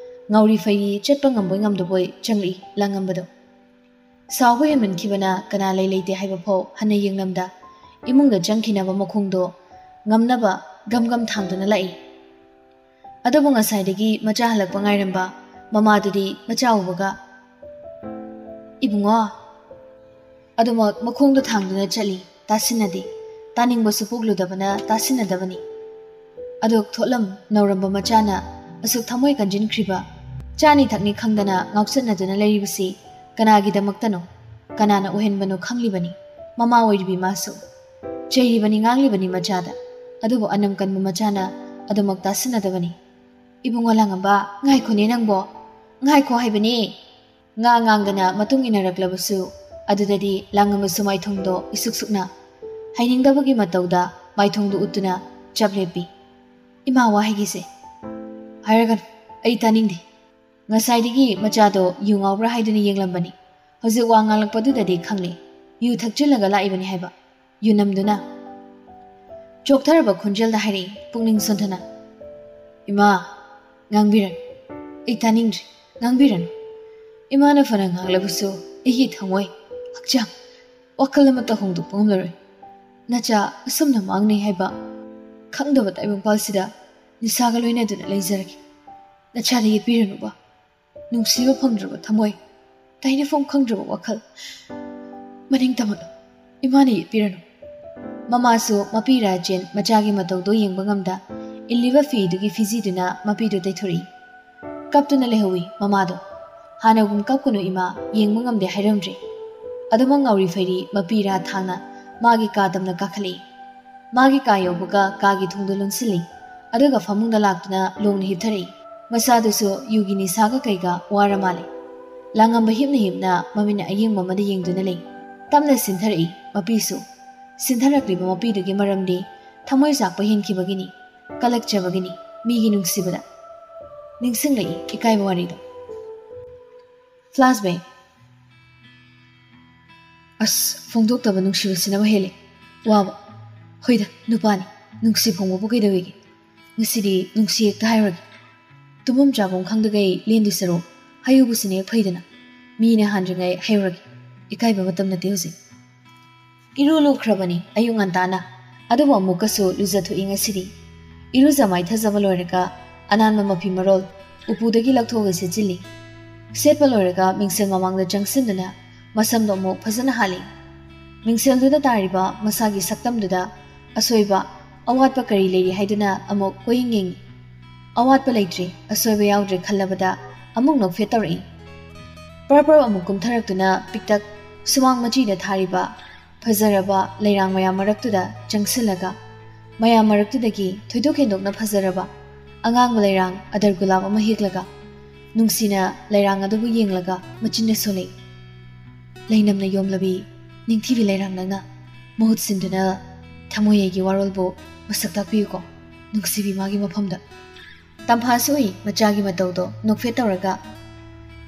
ꯉꯥꯎꯔꯤ ꯐꯩꯔꯤ ꯆꯠꯄ ꯉꯝꯕꯣꯏ ꯉꯝꯗꯕꯣꯏ ꯆꯪꯂꯛꯏ ꯂꯥꯡꯉꯝꯕꯗꯣ꯫ ꯁꯥꯎꯕ ꯍꯦꯟꯃꯟꯈꯤꯕꯅ ꯀꯅꯥ ꯂꯩ ꯂꯩꯇꯦ ꯍꯥꯏꯕ ꯐꯥꯎ ꯍꯟꯅ ꯌꯦꯡꯂꯝꯗ ꯏꯃꯨꯡꯗ ꯆꯪꯈꯤꯅꯕ ꯃꯈꯣꯡꯗꯣ ꯉꯝꯅꯕ ꯒꯝ ꯒꯝ ꯊꯥꯡꯗꯨꯅ ꯂꯥꯛꯏ꯫ ꯑꯗꯨꯕꯨ ꯉꯁꯥꯏꯗꯒꯤ ꯃꯆꯥ ꯍꯜꯂꯛꯄ ꯉꯥꯏꯔꯝꯕ ꯃꯃꯥꯗꯨꯗꯤ ꯃꯆꯥ ꯎꯕꯒ, "ꯏꯕꯨꯡꯉꯣ!" ꯑꯗꯨꯃꯛ ꯃꯈꯣꯡꯗꯣ ꯊꯥꯡꯗꯨꯅ ꯆꯠꯂꯤ꯫ ꯇꯥꯁꯤꯟꯅꯗꯦ꯫ ꯇꯥꯅꯤꯡꯕꯁꯨ ꯄꯣꯛꯂꯨꯗꯕꯅ ꯇꯥꯁꯤꯟꯅꯗꯕꯅꯤ꯫ ꯑꯗꯨ ꯊꯣꯠꯂꯝ ꯅꯧꯔꯝꯕ ꯃꯆꯥꯅ ꯑꯁꯨꯛ ꯊꯃꯣꯏ ꯀꯟꯖꯤꯟꯈ꯭ꯔꯤꯕ, ꯆꯥꯅꯤ ꯊꯛꯅꯤ ꯈꯪꯗꯅ ꯉꯥꯎꯆꯠꯅꯗꯨꯅ ꯂꯩꯔꯤꯕꯁꯤ ꯀꯅꯥꯒꯤꯗꯃꯛꯇꯅꯣ? ꯀꯅꯥꯅ ꯑꯣꯏꯍꯟꯕꯅꯣ ꯈꯪꯂꯤꯕꯅꯤ꯫ ꯃꯃꯥ ꯑꯣꯏꯔꯤꯕꯤ ꯃꯥꯁꯨ꯫ ꯆꯩꯔꯤꯕꯅꯤ, ꯉꯥꯡꯂꯤꯕꯅꯤ ꯃꯆꯥꯗ꯫ ꯑꯗꯨꯕꯨ ꯑꯅꯝ ꯀꯟꯕ ꯃꯆꯥꯅ ꯑꯗꯨꯃꯛ ꯇꯥꯁꯤꯟꯅꯗꯕꯅꯤ꯫ "ꯏꯕꯨꯡꯉꯣ ꯂꯥꯡꯉꯝꯕ, ꯉꯥꯏꯈꯣꯅꯦ ꯅꯪꯕꯣ꯫ ꯉꯥꯏꯈꯣ ꯍꯥꯏꯕꯅꯦ!" ꯉꯥ ꯉꯥꯡꯗꯅ ꯃꯇꯨꯡ ꯏꯟꯅꯔꯛꯂꯕꯁꯨ, ꯑꯗꯨꯗꯗꯤ ꯂꯥꯡꯉꯝꯕꯁꯨ ꯃꯥꯏꯊꯣꯡꯗꯣ ꯏꯁꯨꯛ ꯁꯨꯛꯅ ꯍꯩꯅꯤꯡꯗꯕꯒꯤ ꯃꯇꯧꯗ ꯃꯥꯏꯊꯣꯡꯗꯣ ꯎꯠꯇꯨꯅ ꯆꯞ ꯂꯦꯞꯄꯤ꯫ "ꯏꯃꯥ, ꯋꯥ ꯍꯥꯏꯒꯤꯁꯦ!" "ꯍꯥꯏꯔꯒꯅꯨ, ꯑꯩ ꯇꯥꯅꯤꯡꯗꯦ꯫ ꯉꯁꯥꯏꯗꯒꯤ ꯃꯆꯥꯗꯣ ꯌꯨ ꯉꯥꯎꯕ꯭ꯔꯥ ꯍꯥꯏꯗꯨꯅ ꯌꯦꯡꯂꯝꯕꯅꯤ꯫ ꯍꯧꯖꯤꯛ ꯋꯥ ꯉꯥꯡꯂꯛꯄꯗꯨꯗꯗꯤ ꯈꯪꯂꯦ, ꯌꯨ ꯊꯛꯆꯤꯜꯂꯒ ꯂꯥꯛꯏꯕꯅꯤ ꯍꯥꯏꯕ꯫ ꯌꯨ ꯅꯝꯗꯨꯅ ꯆꯣꯛꯊꯔꯕ ꯈꯣꯟꯖꯦꯜꯗ ꯍꯥꯏꯔꯛꯏ, ꯄꯨꯛꯅꯤꯡ ꯁꯣꯟꯊꯅ꯫ "ꯏꯃꯥ, ꯉꯥꯡꯕꯤꯔꯅꯨ꯫ ꯑꯩ ꯇꯥꯅꯤꯡꯗ꯭ꯔꯦ, ꯉꯥꯡꯕꯤꯔꯅꯨ꯫ ꯏꯃꯥꯅ ꯐꯅ ꯉꯥꯡꯂꯕꯁꯨ ꯑꯩꯒꯤ ꯊꯃꯣꯏ, ꯍꯛꯆꯥꯡ, ꯋꯥꯈꯜ ꯑꯃꯠꯇ ꯍꯣꯡꯗꯣꯛꯄ ꯉꯝꯂꯔꯣꯏ꯫ ꯅꯆꯥ ꯑꯁꯨꯝꯅ ꯃꯥꯡꯅꯩ ꯍꯥꯏꯕ ꯈꯪꯗꯕ ꯇꯥꯏꯕꯪꯄꯥꯜꯁꯤꯗ ꯅꯤꯁꯥꯒ ꯂꯣꯏꯅꯗꯨꯅ ꯂꯩꯖꯔꯒꯦ꯫ ꯅꯆꯥꯗ ꯌꯦꯠꯄꯤꯔꯅꯨꯕ꯫ ꯅꯨꯡꯁꯤꯕ ꯐꯪꯗ꯭ꯔꯕ ꯊꯃꯣꯏ, ꯇꯥꯏꯅꯐꯝ ꯈꯪꯗ꯭ꯔꯕ ꯋꯥꯈꯜ꯫ ꯃꯅꯤꯡ ꯇꯝꯃꯠꯂꯣ, ꯏꯃꯥꯅ ꯌꯦꯠꯄꯤꯔꯅꯨ꯫" ꯃꯃꯥꯁꯨ ꯃꯄꯤ ꯔꯥꯆꯦꯟ ꯃꯆꯥꯒꯤ ꯃꯇꯧꯗꯣ ꯌꯦꯡꯕ ꯉꯝꯗ, ꯏꯜꯂꯤꯕ ꯐꯤꯗꯨꯒꯤ ꯐꯤꯖꯤꯗꯨꯅ ꯃꯄꯤꯗꯨ ꯇꯩꯊꯣꯔꯛꯏ꯫ ꯀꯞꯇꯨꯅ ꯂꯩꯍꯧꯏ ꯃꯃꯥꯗꯣ꯫ ꯍꯥꯟꯅꯒꯨꯝ ꯀꯞꯀꯅꯨ ꯏꯃꯥ, ꯌꯦꯡꯕ ꯉꯝꯗꯦ ꯍꯥꯏꯔꯝꯗ꯭ꯔꯤ꯫ ꯑꯗꯨꯃꯛ ꯉꯥꯎꯔꯤ ꯐꯩꯔꯤ ꯃꯄꯤ ꯔꯥ ꯊꯥꯡꯅ ꯃꯥꯒꯤ ꯀꯥ ꯇꯝꯅ ꯀꯥꯈꯠꯂꯛꯏ꯫ ꯃꯥꯒꯤ ꯀꯥ ꯌꯧꯕꯒ ꯀꯥꯒꯤ ꯊꯣꯡꯗꯨ ꯂꯣꯟꯁꯤꯜꯂꯤ꯫ ꯑꯗꯨꯒ ꯐꯃꯨꯡꯗ ꯂꯥꯛꯇꯨꯅ ꯂꯣꯡꯅ ꯍꯤꯞꯊꯔꯛꯏ꯫ ꯃꯆꯥꯗꯨꯁꯨ ꯌꯨꯒꯤ ꯅꯤꯁꯥꯒ ꯀꯩꯒ ꯋꯥꯔ ꯃꯥꯜꯂꯦ꯫ ꯂꯥꯡꯉꯝꯕ ꯍꯤꯞꯅ ꯍꯤꯞꯅ ꯃꯃꯤꯠꯅ ꯑꯌꯦꯡꯕ ꯑꯃꯗ ꯌꯦꯡꯗꯨꯅ ꯂꯩ꯫ ꯇꯞꯅ ꯁꯤꯟꯊꯔꯛꯏ ꯃꯄꯤꯁꯨ꯫ ꯁꯤꯟꯊꯔꯛꯂꯤꯕ ꯃꯄꯤꯗꯨꯒꯤ ꯃꯔꯝꯗꯤ ꯊꯃꯣꯏ ꯆꯥꯛꯄ ꯍꯦꯟꯈꯤꯕꯒꯤꯅꯤ, ꯀꯜꯂꯛꯆꯕꯒꯤꯅꯤ, ꯃꯤꯒꯤ ꯅꯨꯡꯁꯤꯕꯗ꯫ ꯅꯤꯡꯁꯤꯡꯂꯛꯏ ꯏꯀꯥꯏꯕ ꯋꯥꯔꯤꯗꯣ꯫ Flashback꯫ ꯑꯁ, ꯐꯣꯡꯗꯣꯛꯇꯕ ꯅꯨꯡꯁꯤꯕꯁꯤꯅ ꯃꯍꯦꯜꯂꯤ꯫ ꯋꯥꯕ꯫ ꯍꯣꯏꯗ, ꯅꯨꯄꯥꯅꯤ꯫ ꯅꯨꯡꯁꯤ ꯐꯣꯡꯕꯕꯨ ꯀꯩꯗꯧꯋꯤꯒꯦ? ꯉꯁꯤꯗꯤ ꯅꯨꯡꯁꯤ ꯍꯦꯛꯇ ꯍꯥꯏꯔꯨꯔꯒꯦ꯫ ꯇꯨꯝꯐꯝ ꯆꯥꯐꯝ ꯈꯪꯗꯈꯩ ꯂꯦꯟꯗꯣꯏ ꯁꯔꯨꯛ, ꯍꯥꯏꯍꯧꯕꯁꯤꯅ ꯍꯦꯛ ꯐꯩꯗꯅ꯫ ꯃꯤꯅ ꯍꯥꯟꯗ꯭ꯔꯤꯉꯩ ꯍꯥꯏꯍꯧꯔꯒꯦ꯫ ꯏꯀꯥꯏꯕ ꯃꯇꯝ ꯅꯠꯇꯦ ꯍꯧꯖꯤꯛ꯫ ꯏꯔꯨ ꯂꯨꯈ꯭ꯔꯕꯅꯤ ꯑꯌꯨꯛ ꯉꯟꯇꯥꯅ, ꯑꯗꯨꯕꯨ ꯑꯃꯨꯛꯀꯁꯨ ꯂꯨꯖꯊꯣꯛꯏ ꯉꯁꯤꯗꯤ꯫ ꯏꯔꯨꯖ ꯃꯥꯏꯊꯖꯕ ꯂꯣꯏꯔꯒ ꯑꯅꯥꯟꯕ ꯃꯐꯤ ꯃꯔꯣꯜ ꯎꯄꯨꯗꯒꯤ ꯂꯧꯊꯣꯛꯑꯒ ꯁꯦꯠꯆꯤꯜꯂꯤ꯫ ꯁꯦꯠꯄ ꯂꯣꯏꯔꯒ ꯃꯤꯡꯁꯦꯜ ꯃꯃꯥꯡꯗ ꯆꯪꯁꯤꯟꯗꯨꯅ ꯃꯁꯝꯗꯣ ꯑꯃꯨꯛ ꯐꯖꯅ ꯍꯥꯠꯂꯤ꯫ ꯃꯤꯡꯁꯦꯜꯗꯨꯗ ꯇꯥꯔꯤꯕ ꯃꯁꯥꯒꯤ ꯁꯛꯇꯝꯗꯨꯗ ꯑꯁꯣꯏꯕ, ꯑꯋꯥꯠꯄ ꯀꯔꯤ ꯂꯩꯔꯤ ꯍꯥꯏꯗꯨꯅ ꯑꯃꯨꯛ ꯀꯣꯏꯌꯦꯡ ꯌꯦꯡꯉꯤ꯫ ꯑꯋꯥꯠꯄ ꯂꯩꯇ꯭ꯔꯦ, ꯑꯁꯣꯏꯕ ꯌꯥꯎꯗ꯭ꯔꯦ ꯈꯜꯂꯕꯗ ꯑꯃꯨꯛ ꯅꯣꯛꯐꯦꯠ ꯇꯧꯔꯛꯏ꯫ ꯄꯔ ꯄꯔ ꯑꯃꯨꯛ ꯀꯨꯝꯊꯔꯛꯇꯨꯅ ꯄꯤꯛꯇꯛ ꯁꯨꯃꯥꯡ ꯃꯆꯤꯗ ꯊꯥꯔꯤꯕ ꯐꯖꯔꯕ ꯂꯩꯔꯥꯡ ꯃꯌꯥꯝ ꯃꯔꯛꯇꯨꯗ ꯆꯪꯁꯤꯜꯂꯒ, ꯃꯌꯥꯝ ꯃꯔꯛꯇꯨꯗꯒꯤ ꯊꯣꯏꯗꯣꯛ ꯍꯦꯟꯗꯣꯛꯅ ꯐꯖꯔꯕ ꯑꯉꯥꯡꯕ ꯂꯩꯔꯥꯡ ꯑꯗꯔ ꯒꯨꯂꯥꯞ ꯑꯃ ꯍꯦꯛꯂꯒ, ꯅꯨꯡꯁꯤꯅ ꯂꯩꯔꯥꯡ ꯑꯗꯨꯕꯨ ꯌꯦꯡꯂꯒ ꯃꯆꯤꯟꯅ ꯁꯣꯜꯂꯛꯏ꯫ "ꯂꯩꯅꯝꯅ ꯌꯣꯝꯂꯕꯤ ꯅꯤꯡꯊꯤꯕꯤ ꯂꯩꯔꯥꯡ ꯅꯪꯅ ꯃꯍꯨꯠ ꯁꯤꯟꯗꯨꯅ ꯊꯃꯣꯏ ꯑꯩꯒꯤ ꯋꯥꯔꯣꯜꯕꯨ ꯃꯁꯛ ꯇꯥꯛꯄꯤꯌꯨꯀꯣ, ꯅꯨꯡꯁꯤꯕꯤ ꯃꯥꯒꯤ ꯃꯐꯝꯗ꯫" ꯇꯝꯐꯥ ꯁꯣꯛꯏ ꯃꯆꯥꯒꯤ ꯃꯇꯧꯗꯣ ꯅꯣꯛꯐꯦꯠ ꯇꯧꯔꯒ꯫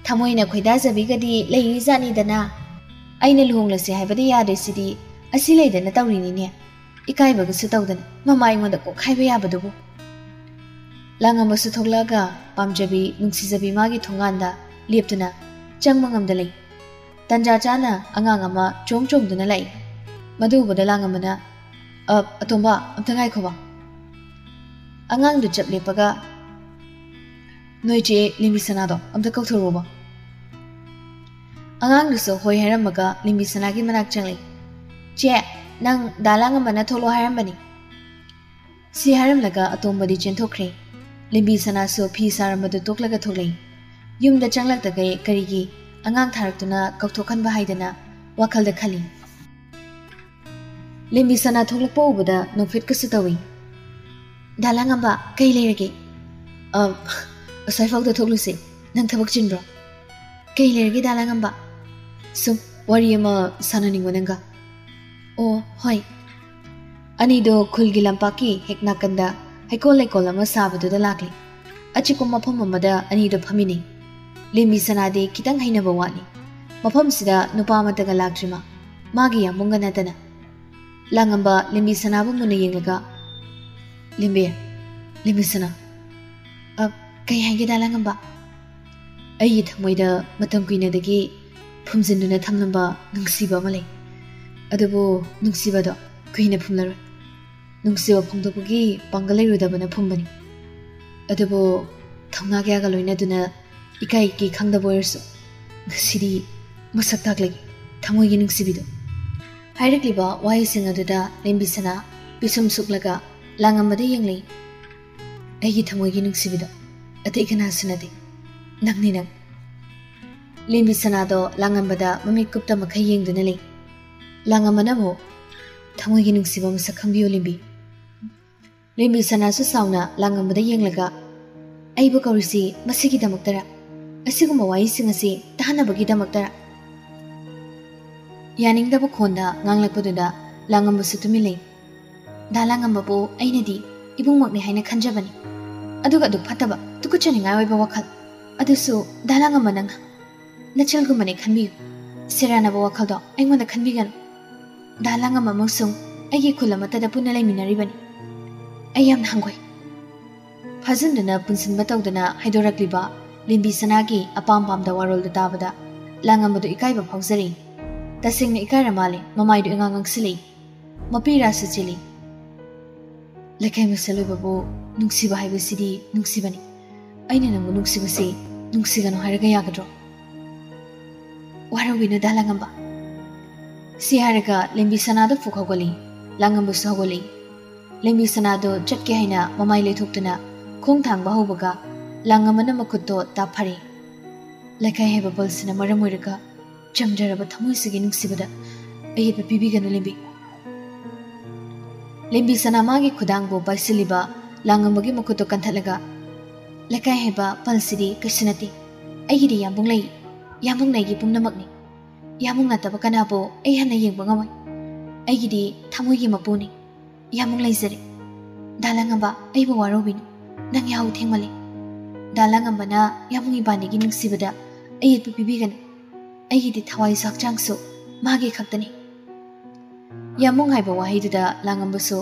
"ꯊꯃꯣꯏꯅ ꯈꯣꯏꯗꯥꯖꯕꯤꯒꯗꯤ ꯂꯩꯔꯤꯖꯥꯠꯅꯤꯗꯅ꯫ ꯑꯩꯅ ꯂꯨꯍꯣꯡꯂꯁꯤ ꯍꯥꯏꯕꯗꯤ ꯌꯥꯗ꯭ꯔꯤꯁꯤꯗꯤ ꯑꯁꯤ ꯂꯩꯗꯅ ꯇꯧꯔꯤꯅꯤꯅꯦ꯫ ꯏꯀꯥꯏꯕꯒꯁꯨ ꯇꯧꯗꯅ ꯃꯃꯥ ꯑꯩꯉꯣꯟꯗ ꯀꯣꯛ ꯍꯥꯏꯕ ꯌꯥꯕꯗꯨꯕꯨ꯫" ꯂꯥꯡꯉꯝꯕꯁꯨ ꯊꯣꯛꯂꯛꯑꯒ ꯄꯥꯝꯖꯕꯤ, ꯅꯨꯡꯁꯤꯖꯕꯤ ꯃꯥꯒꯤ ꯊꯣꯡꯒꯥꯟꯗ ꯂꯦꯞꯇꯨꯅ ꯆꯪꯕ ꯉꯝꯗ ꯂꯩ꯫ ꯇꯟꯖꯥ ꯆꯥꯅ ꯑꯉꯥꯡ ꯑꯃ ꯆꯣꯡ ꯆꯣꯡꯗꯨꯅ ꯂꯥꯛꯏ꯫ ꯃꯗꯨ ꯎꯕꯗ ꯂꯥꯡꯉꯝꯕꯅ, "ꯑ, ꯑꯇꯣꯝꯕ, ꯑꯝꯇ ꯉꯥꯏꯈꯣꯕ꯫" ꯑꯉꯥꯡꯗꯨ ꯆꯞ ꯂꯦꯞꯄꯒ, "ꯅꯣꯏ ꯆꯦ ꯂꯤꯝꯕꯤ ꯁꯅꯥꯗꯣ ꯑꯝꯇ ꯀꯧꯊꯣꯔꯛꯑꯣꯕ꯫" ꯑꯉꯥꯡꯗꯨꯁꯨ ꯍꯣꯏ ꯍꯥꯏꯔꯝꯃꯒ ꯂꯤꯝꯕꯤ ꯁꯅꯥꯒꯤ ꯃꯅꯥꯛ ꯆꯪꯂꯛꯏ꯫ "ꯆꯦ, ꯅꯪ ꯗꯥ ꯂꯥꯡꯉꯝꯕꯅ ꯊꯣꯛꯂꯛꯑꯣ ꯍꯥꯏꯔꯝꯕꯅꯤ꯫" ꯁꯤ ꯍꯥꯏꯔꯝꯂꯒ ꯑꯇꯣꯝꯕꯗꯤ ꯆꯦꯟꯊꯣꯛꯈ꯭ꯔꯦ꯫ ꯂꯤꯝꯕꯤ ꯁꯅꯥꯁꯨ ꯐꯤ ꯁꯥꯔꯝꯕꯗꯨ ꯇꯣꯛꯂꯒ ꯊꯣꯛꯂꯛꯏ꯫ ꯌꯨꯝꯗ ꯆꯪꯂꯛꯇꯈꯩ ꯀꯔꯤꯒꯤ ꯑꯉꯥꯡ ꯊꯥꯔꯛꯇꯨꯅ ꯀꯧꯊꯣꯛꯍꯟꯕ ꯍꯥꯏꯗꯅ ꯋꯥꯈꯜꯗ ꯈꯜꯂꯤ꯫ ꯂꯤꯝꯕꯤ ꯁꯅꯥ ꯊꯣꯛꯂꯛꯄ ꯎꯕꯗ ꯅꯣꯛꯐꯦꯠꯀꯁꯨ ꯇꯧꯏ꯫ "ꯗꯥ ꯂꯥꯡꯉꯝꯕ, ꯀꯩ ꯂꯩꯔꯒꯦ?" "ꯑ, ꯑꯁ꯭ꯋꯥꯏꯐꯥꯎꯗ ꯊꯣꯛꯂꯨꯁꯦ꯫ ꯅꯪ ꯊꯕꯛ ꯆꯤꯟꯕ꯭ꯔꯣ?" "ꯀꯩ ꯂꯩꯔꯒꯦ ꯗꯥ ꯂꯥꯡꯉꯝꯕ?" "ꯁꯨꯝ ꯋꯥꯔꯤ ꯑꯃ ꯁꯥꯟꯅꯅꯤꯡꯕ ꯅꯪꯒ꯫" "ꯑꯣ, ꯍꯣꯏ꯫" ꯑꯅꯤꯗꯣ ꯈꯨꯜꯒꯤ ꯂꯝꯄꯥꯛꯀꯤ ꯍꯦꯛ ꯅꯥꯀꯟꯗ ꯍꯩꯀꯣꯜ ꯂꯩꯀꯣꯜ ꯑꯃ ꯁꯥꯕꯗꯨꯗ ꯂꯥꯛꯂꯤ꯫ ꯑꯆꯤꯛꯄ ꯃꯐꯝ ꯑꯃꯗ ꯑꯅꯤꯗꯣ ꯐꯝꯃꯤꯟꯅꯩ꯫ ꯂꯦꯝꯕꯤ ꯁꯅꯥꯗꯤ ꯈꯤꯇꯪ ꯍꯩꯅꯕ ꯋꯥꯠꯂꯤ꯫ ꯃꯐꯝꯁꯤꯗ ꯅꯨꯄꯥ ꯑꯃꯠꯇꯒ ꯂꯥꯛꯇ꯭ꯔꯤꯃ, ꯃꯥꯒꯤ ꯌꯥꯝꯕꯨꯡꯒ ꯅꯠꯇꯅ꯫ ꯂꯥꯡꯉꯝꯕ ꯂꯦꯝꯕꯤ ꯁꯅꯥꯕꯨ ꯃꯨꯟꯅ ꯌꯦꯡꯂꯒ, "ꯂꯦꯝꯕꯤ, ꯂꯦꯝꯕꯤ ꯁꯅꯥ, ꯑ, ꯀꯩ ꯍꯥꯏꯒꯦꯗ ꯂꯥꯡꯉꯝꯕ? ꯑꯩꯒꯤ ꯊꯃꯣꯏꯗ ꯃꯇꯝ ꯀꯨꯏꯅꯗꯒꯤ ꯐꯨꯝꯖꯤꯟꯗꯨꯅ ꯊꯝꯂꯝꯕ ꯅꯨꯡꯁꯤꯕ ꯑꯃ ꯂꯩ꯫ ꯑꯗꯨꯕꯨ ꯅꯨꯡꯁꯤꯕꯗꯣ ꯀꯨꯏꯅ ꯐꯨꯝꯂꯔꯣꯏ꯫ ꯅꯨꯡꯁꯤꯕ ꯐꯣꯡꯗꯣꯛꯄꯒꯤ ꯄꯥꯡꯒꯜ ꯂꯩꯔꯨꯗꯕꯅ ꯐꯨꯝꯕꯅꯤ꯫ ꯑꯗꯨꯕꯨ ꯊꯧꯅꯥ ꯀꯌꯥꯒ ꯂꯣꯏꯅꯗꯨꯅ ꯏꯀꯥꯏ ꯏꯀꯤ ꯈꯪꯗꯕ ꯑꯣꯏꯔꯁꯨ ꯉꯁꯤꯗꯤ ꯃꯁꯛ ꯇꯥꯛꯂꯒꯦ, ꯊꯃꯣꯏꯒꯤ ꯅꯨꯡꯁꯤꯕꯤꯗꯣ"꯫ ꯍꯥꯏꯔꯛꯂꯤꯕ ꯋꯥꯍꯩꯁꯤꯡ ꯑꯗꯨꯗ ꯂꯦꯝꯕꯤ ꯁꯅꯥ ꯄꯤꯁꯨꯝ ꯁꯨꯛꯂꯒ ꯂꯥꯡꯉꯝꯕꯗ ꯌꯦꯡꯂꯤ꯫ "ꯑꯩꯒꯤ ꯊꯃꯣꯏꯒꯤ ꯅꯨꯡꯁꯤꯕꯤꯗꯣ ꯑꯇꯩ ꯀꯅꯥꯁꯨ ꯅꯠꯇꯦ, ꯅꯪꯅꯤ ꯅꯪ"꯫ ꯂꯦꯝꯕꯤ ꯁꯅꯥꯗꯣ ꯂꯥꯡꯉꯝꯕꯗ ꯃꯃꯤꯠ ꯀꯨꯞꯇ ꯃꯈꯩ ꯌꯦꯡꯗꯨꯅ ꯂꯩ꯫ ꯂꯥꯡꯉꯝꯕꯅ ꯑꯃꯨꯛ ꯊꯃꯣꯏꯒꯤ ꯅꯨꯡꯁꯤꯕ ꯃꯁꯛ ꯈꯪꯕꯤꯌꯨ ꯂꯦꯝꯕꯤ꯫ ꯂꯦꯝꯕꯤ ꯁꯅꯥꯁꯨ ꯁꯥꯎꯅ ꯂꯥꯡꯉꯝꯕꯗ ꯌꯦꯡꯂꯒ, "ꯑꯩꯕꯨ ꯀꯧꯔꯤꯁꯤ ꯃꯁꯤꯒꯤꯗꯃꯛꯇꯔ? ꯑꯁꯤꯒꯨꯝꯕ ꯋꯥꯍꯩꯁꯤꯡ ꯑꯁꯤ ꯇꯥꯍꯟꯅꯕꯒꯤꯗꯃꯛꯇꯔ?" ꯌꯥꯅꯤꯡꯗꯕ ꯈꯣꯟꯗ ꯉꯥꯡꯂꯛꯄꯗꯨꯗ ꯂꯥꯡꯉꯝꯕꯁꯨ ꯇꯨꯃꯤꯟ ꯂꯩ꯫ "ꯗꯥ ꯂꯥꯡꯉꯝꯕꯕꯨ ꯑꯩꯅꯗꯤ ꯏꯕꯨꯡꯃꯛꯅꯤ ꯍꯥꯏꯅ ꯈꯟꯖꯕꯅꯤ꯫ ꯑꯗꯨꯒ ꯑꯗꯨ ꯐꯠꯇꯕ, ꯇꯨꯀꯠꯆꯅꯤꯡꯉꯥꯏ ꯑꯣꯏꯕ ꯋꯥꯈꯜ꯫ ꯑꯗꯨꯁꯨ ꯗꯥ ꯂꯥꯡꯉꯝꯕ ꯅꯪ ꯅꯆꯜꯒꯨꯝꯕꯅꯤ ꯈꯟꯕꯤꯌꯨ꯫ ꯁꯦꯔꯥꯟꯅꯕ ꯋꯥꯈꯜꯗꯣ ꯑꯩꯉꯣꯟꯗ ꯈꯟꯕꯤꯒꯅꯨ꯫ ꯗꯥ ꯂꯥꯡꯉꯝꯕ ꯑꯃꯁꯨꯡ ꯑꯩꯒꯤ ꯈꯨꯜ ꯑꯃꯠꯇꯗ ꯄꯨꯟꯅ ꯂꯩꯃꯤꯟꯅꯔꯤꯕꯅꯤ꯫ ꯑꯩ ꯌꯥꯝꯅ ꯍꯪꯒꯣꯏ"꯫ ꯐꯥꯖꯤꯟꯗꯨꯅ ꯄꯨꯟꯁꯤꯟꯕ ꯇꯧꯗꯅ ꯍꯥꯏꯗꯣꯔꯛꯂꯤꯕ ꯂꯦꯝꯕꯤ ꯁꯅꯥꯒꯤ ꯑꯄꯥꯝ ꯄꯥꯝꯗ ꯋꯥꯔꯣꯜꯗꯨ ꯇꯥꯕꯗ ꯂꯥꯡꯉꯝꯕꯗꯨ ꯏꯀꯥꯏꯕ ꯐꯥꯎꯖꯔꯛꯏ꯫ ꯇꯁꯦꯡꯅ ꯏꯀꯥꯏꯔ ꯃꯥꯜꯂꯦ, ꯃꯃꯥꯏꯗꯨ ꯏꯉꯥꯡ ꯉꯥꯡꯁꯤꯜꯂꯛꯏ꯫ ꯃꯄꯤ ꯔꯥꯁꯤ ꯆꯦꯜꯂꯤ꯫ "ꯂꯩꯀꯥꯏ ꯃꯁꯦꯜ ꯑꯣꯏꯕꯕꯨ ꯅꯨꯡꯁꯤꯕ ꯍꯥꯏꯕꯁꯤꯗꯤ ꯅꯨꯡꯁꯤꯕꯅꯤ꯫ ꯑꯩꯅ ꯅꯪꯕꯨ ꯅꯨꯡꯁꯤꯕꯁꯤ ꯅꯨꯡꯁꯤꯒꯅꯨ ꯍꯥꯏꯔꯒ ꯌꯥꯒꯗ꯭ꯔꯣ? ꯋꯥꯔꯧꯕꯤꯅꯨ ꯗꯥ ꯂꯥꯡꯉꯝꯕ"꯫ ꯁꯤ ꯍꯥꯏꯔꯒ ꯂꯦꯝꯕꯤ ꯁꯅꯥꯗꯨ ꯐꯨꯛ ꯍꯧꯒꯠꯂꯤ꯫ ꯂꯥꯡꯉꯝꯕꯁꯨ ꯍꯧꯒꯠꯂꯤ꯫ ꯂꯦꯝꯕꯤ ꯁꯅꯥꯗꯨ ꯆꯠꯀꯦ ꯍꯥꯏꯅ ꯃꯃꯥꯏ ꯂꯩꯊꯣꯛꯇꯨꯅ ꯈꯣꯡ ꯊꯥꯡꯕ ꯍꯧꯕꯒ ꯂꯥꯡꯉꯝꯕꯅ ꯃꯈꯨꯠꯇꯣ ꯇꯥꯞ ꯐꯥꯔꯦ꯫ "ꯂꯩꯀꯥꯏ ꯍꯥꯏꯕ ꯄꯜꯁꯤꯅ ꯃꯔꯝ ꯑꯣꯏꯔꯒ ꯆꯝꯖꯔꯕ ꯊꯃꯣꯏꯁꯤꯒꯤ ꯅꯨꯡꯁꯤꯕꯗ ꯑꯌꯦꯠꯄ ꯄꯤꯕꯤꯒꯅꯨ ꯂꯦꯝꯕꯤ"꯫ ꯂꯦꯝꯕꯤ ꯁꯅꯥ ꯃꯥꯒꯤ ꯈꯨꯗꯥꯡꯕꯨ ꯄꯥꯏꯁꯤꯜꯂꯤꯕ ꯂꯥꯡꯉꯝꯕꯒꯤ ꯃꯈꯨꯠꯇꯨ ꯀꯟꯊꯠꯂꯒ, "ꯂꯩꯀꯥꯏ ꯍꯥꯏꯕ ꯄꯜꯁꯤꯗꯤ ꯀꯩꯁꯨ ꯅꯠꯇꯦ꯫ ꯑꯩꯒꯤꯗꯤ ꯌꯥꯝꯕꯨꯡ ꯂꯩ꯫ ꯌꯥꯝꯕꯨꯡꯅ ꯑꯩꯒꯤ ꯄꯨꯝꯅꯃꯛꯅꯤ꯫ ꯌꯥꯝꯕꯨꯡ ꯅꯠꯇꯕ ꯀꯅꯥꯕꯨ ꯑꯩ ꯍꯟꯅ ꯌꯦꯡꯕ ꯉꯝꯃꯣꯏ꯫ ꯑꯩꯒꯤꯗꯤ ꯊꯃꯣꯏꯒꯤ ꯃꯄꯨꯅꯤ"꯫ ꯌꯥꯝꯕꯨꯡ ꯂꯩꯖꯔꯦ꯫ ꯗꯥ ꯂꯥꯡꯉꯝꯕ, ꯑꯩꯕꯨ ꯋꯥꯔꯧꯕꯤꯅꯨ꯫ ꯅꯪ ꯌꯥꯍꯧ ꯊꯦꯡꯃꯜꯂꯦ꯫ ꯗꯥ ꯂꯥꯡꯉꯝꯕꯅ ꯌꯥꯝꯕꯨꯡ ꯏꯕꯥꯅꯤꯒꯤ ꯅꯨꯡꯁꯤꯕꯗ ꯑꯌꯦꯠꯄ ꯄꯤꯕꯤꯒꯅꯨ꯫ ꯑꯩꯒꯤꯗꯤ ꯊꯋꯥꯏꯁꯨ ꯍꯛꯆꯥꯡꯁꯨ ꯃꯥꯒꯤ ꯈꯛꯇꯅꯤ꯫ ꯌꯥꯝꯕꯨꯡ ꯍꯥꯏꯕ ꯋꯥꯍꯩꯗꯨꯗ ꯂꯥꯡꯉꯝꯕꯁꯨ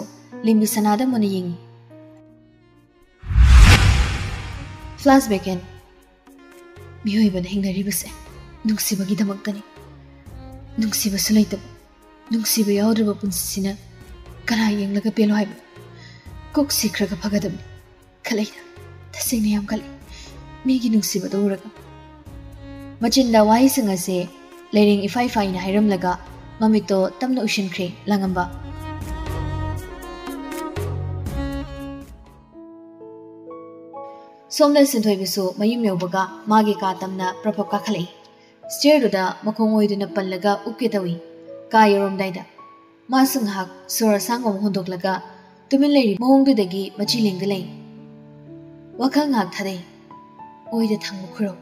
ꯂꯦꯝꯕꯤꯁꯅꯥꯗ ꯃꯨꯟꯅ ꯌꯦꯡꯉꯤ꯫ Flashback in. ꯃꯤꯑꯣꯏꯕꯅ ꯍꯤꯡꯅꯔꯤꯕꯁꯦ ꯅꯨꯡꯁꯤꯕꯒꯤꯗꯃꯛꯇꯅꯤ꯫ ꯅꯨꯡꯁꯤꯕꯁꯨ ꯂꯩꯇꯕ, ꯅꯨꯡꯁꯤꯕ ꯌꯥꯎꯗ꯭ꯔꯕ ꯄꯨꯟꯁꯤꯁꯤꯅ ꯀꯅꯥ ꯌꯦꯡꯂꯒ ꯄꯦꯜꯂꯣ ꯍꯥꯏꯕ? ꯀꯣꯛ ꯁꯤꯈ꯭ꯔꯒ ꯐꯒꯗꯕꯅꯤ ꯈꯜꯂꯛꯏꯗ꯫ ꯇꯁꯦꯡꯅ ꯌꯥꯝ ꯈꯜꯂꯤ, ꯃꯤꯒꯤ ꯅꯨꯡꯁꯤꯕꯗꯣ ꯎꯔꯒ꯫ ꯃꯆꯤꯟꯗ ꯋꯥꯍꯩꯁꯤꯡ ꯑꯁꯦ ꯂꯩꯔꯦꯡ ꯏꯐꯥꯏ ꯐꯥꯏꯅ ꯍꯥꯏꯔꯝꯂꯒ ꯃꯃꯤꯠꯇꯣ ꯇꯞꯅ ꯎꯏꯁꯤꯟꯈ꯭ꯔꯦ ꯂꯥꯡꯉꯝꯕ꯫ ꯁꯣꯝꯗ ꯁꯤꯟꯊꯣꯏꯕꯁꯨ ꯃꯌꯨꯝ ꯌꯧꯕꯒ ꯃꯥꯒꯤ ꯀꯥ ꯇꯝꯅ ꯄ꯭ꯔꯞ ꯄ꯭ꯔꯞ ꯀꯥꯈꯠꯂꯛꯏ꯫ Stairꯗꯨꯗ ꯃꯈꯣꯡ ꯑꯣꯏꯗꯨꯅ ꯄꯜꯂꯒ ꯎꯞꯀꯦ ꯇꯧꯏ꯫ ꯀꯥ ꯌꯧꯔꯝꯗꯥꯏꯗ ꯃꯥꯁꯨ ꯉꯥꯏꯍꯥꯛ ꯁꯣꯔ ꯑꯁꯥꯡꯕ ꯑꯃ ꯍꯣꯟꯗꯣꯛꯂꯒ ꯇꯨꯃꯤꯟ ꯂꯩꯔꯤꯕ ꯃꯑꯣꯡꯗꯨꯗꯒꯤ ꯃꯆꯤ ꯂꯦꯡꯗ ꯂꯩ꯫ ꯋꯥꯈꯜ ꯉꯥꯏꯍꯥꯛ ꯊꯥꯗꯩ꯫ ꯑꯣꯏꯗ ꯊꯪꯕ ꯈꯨꯔꯧ꯫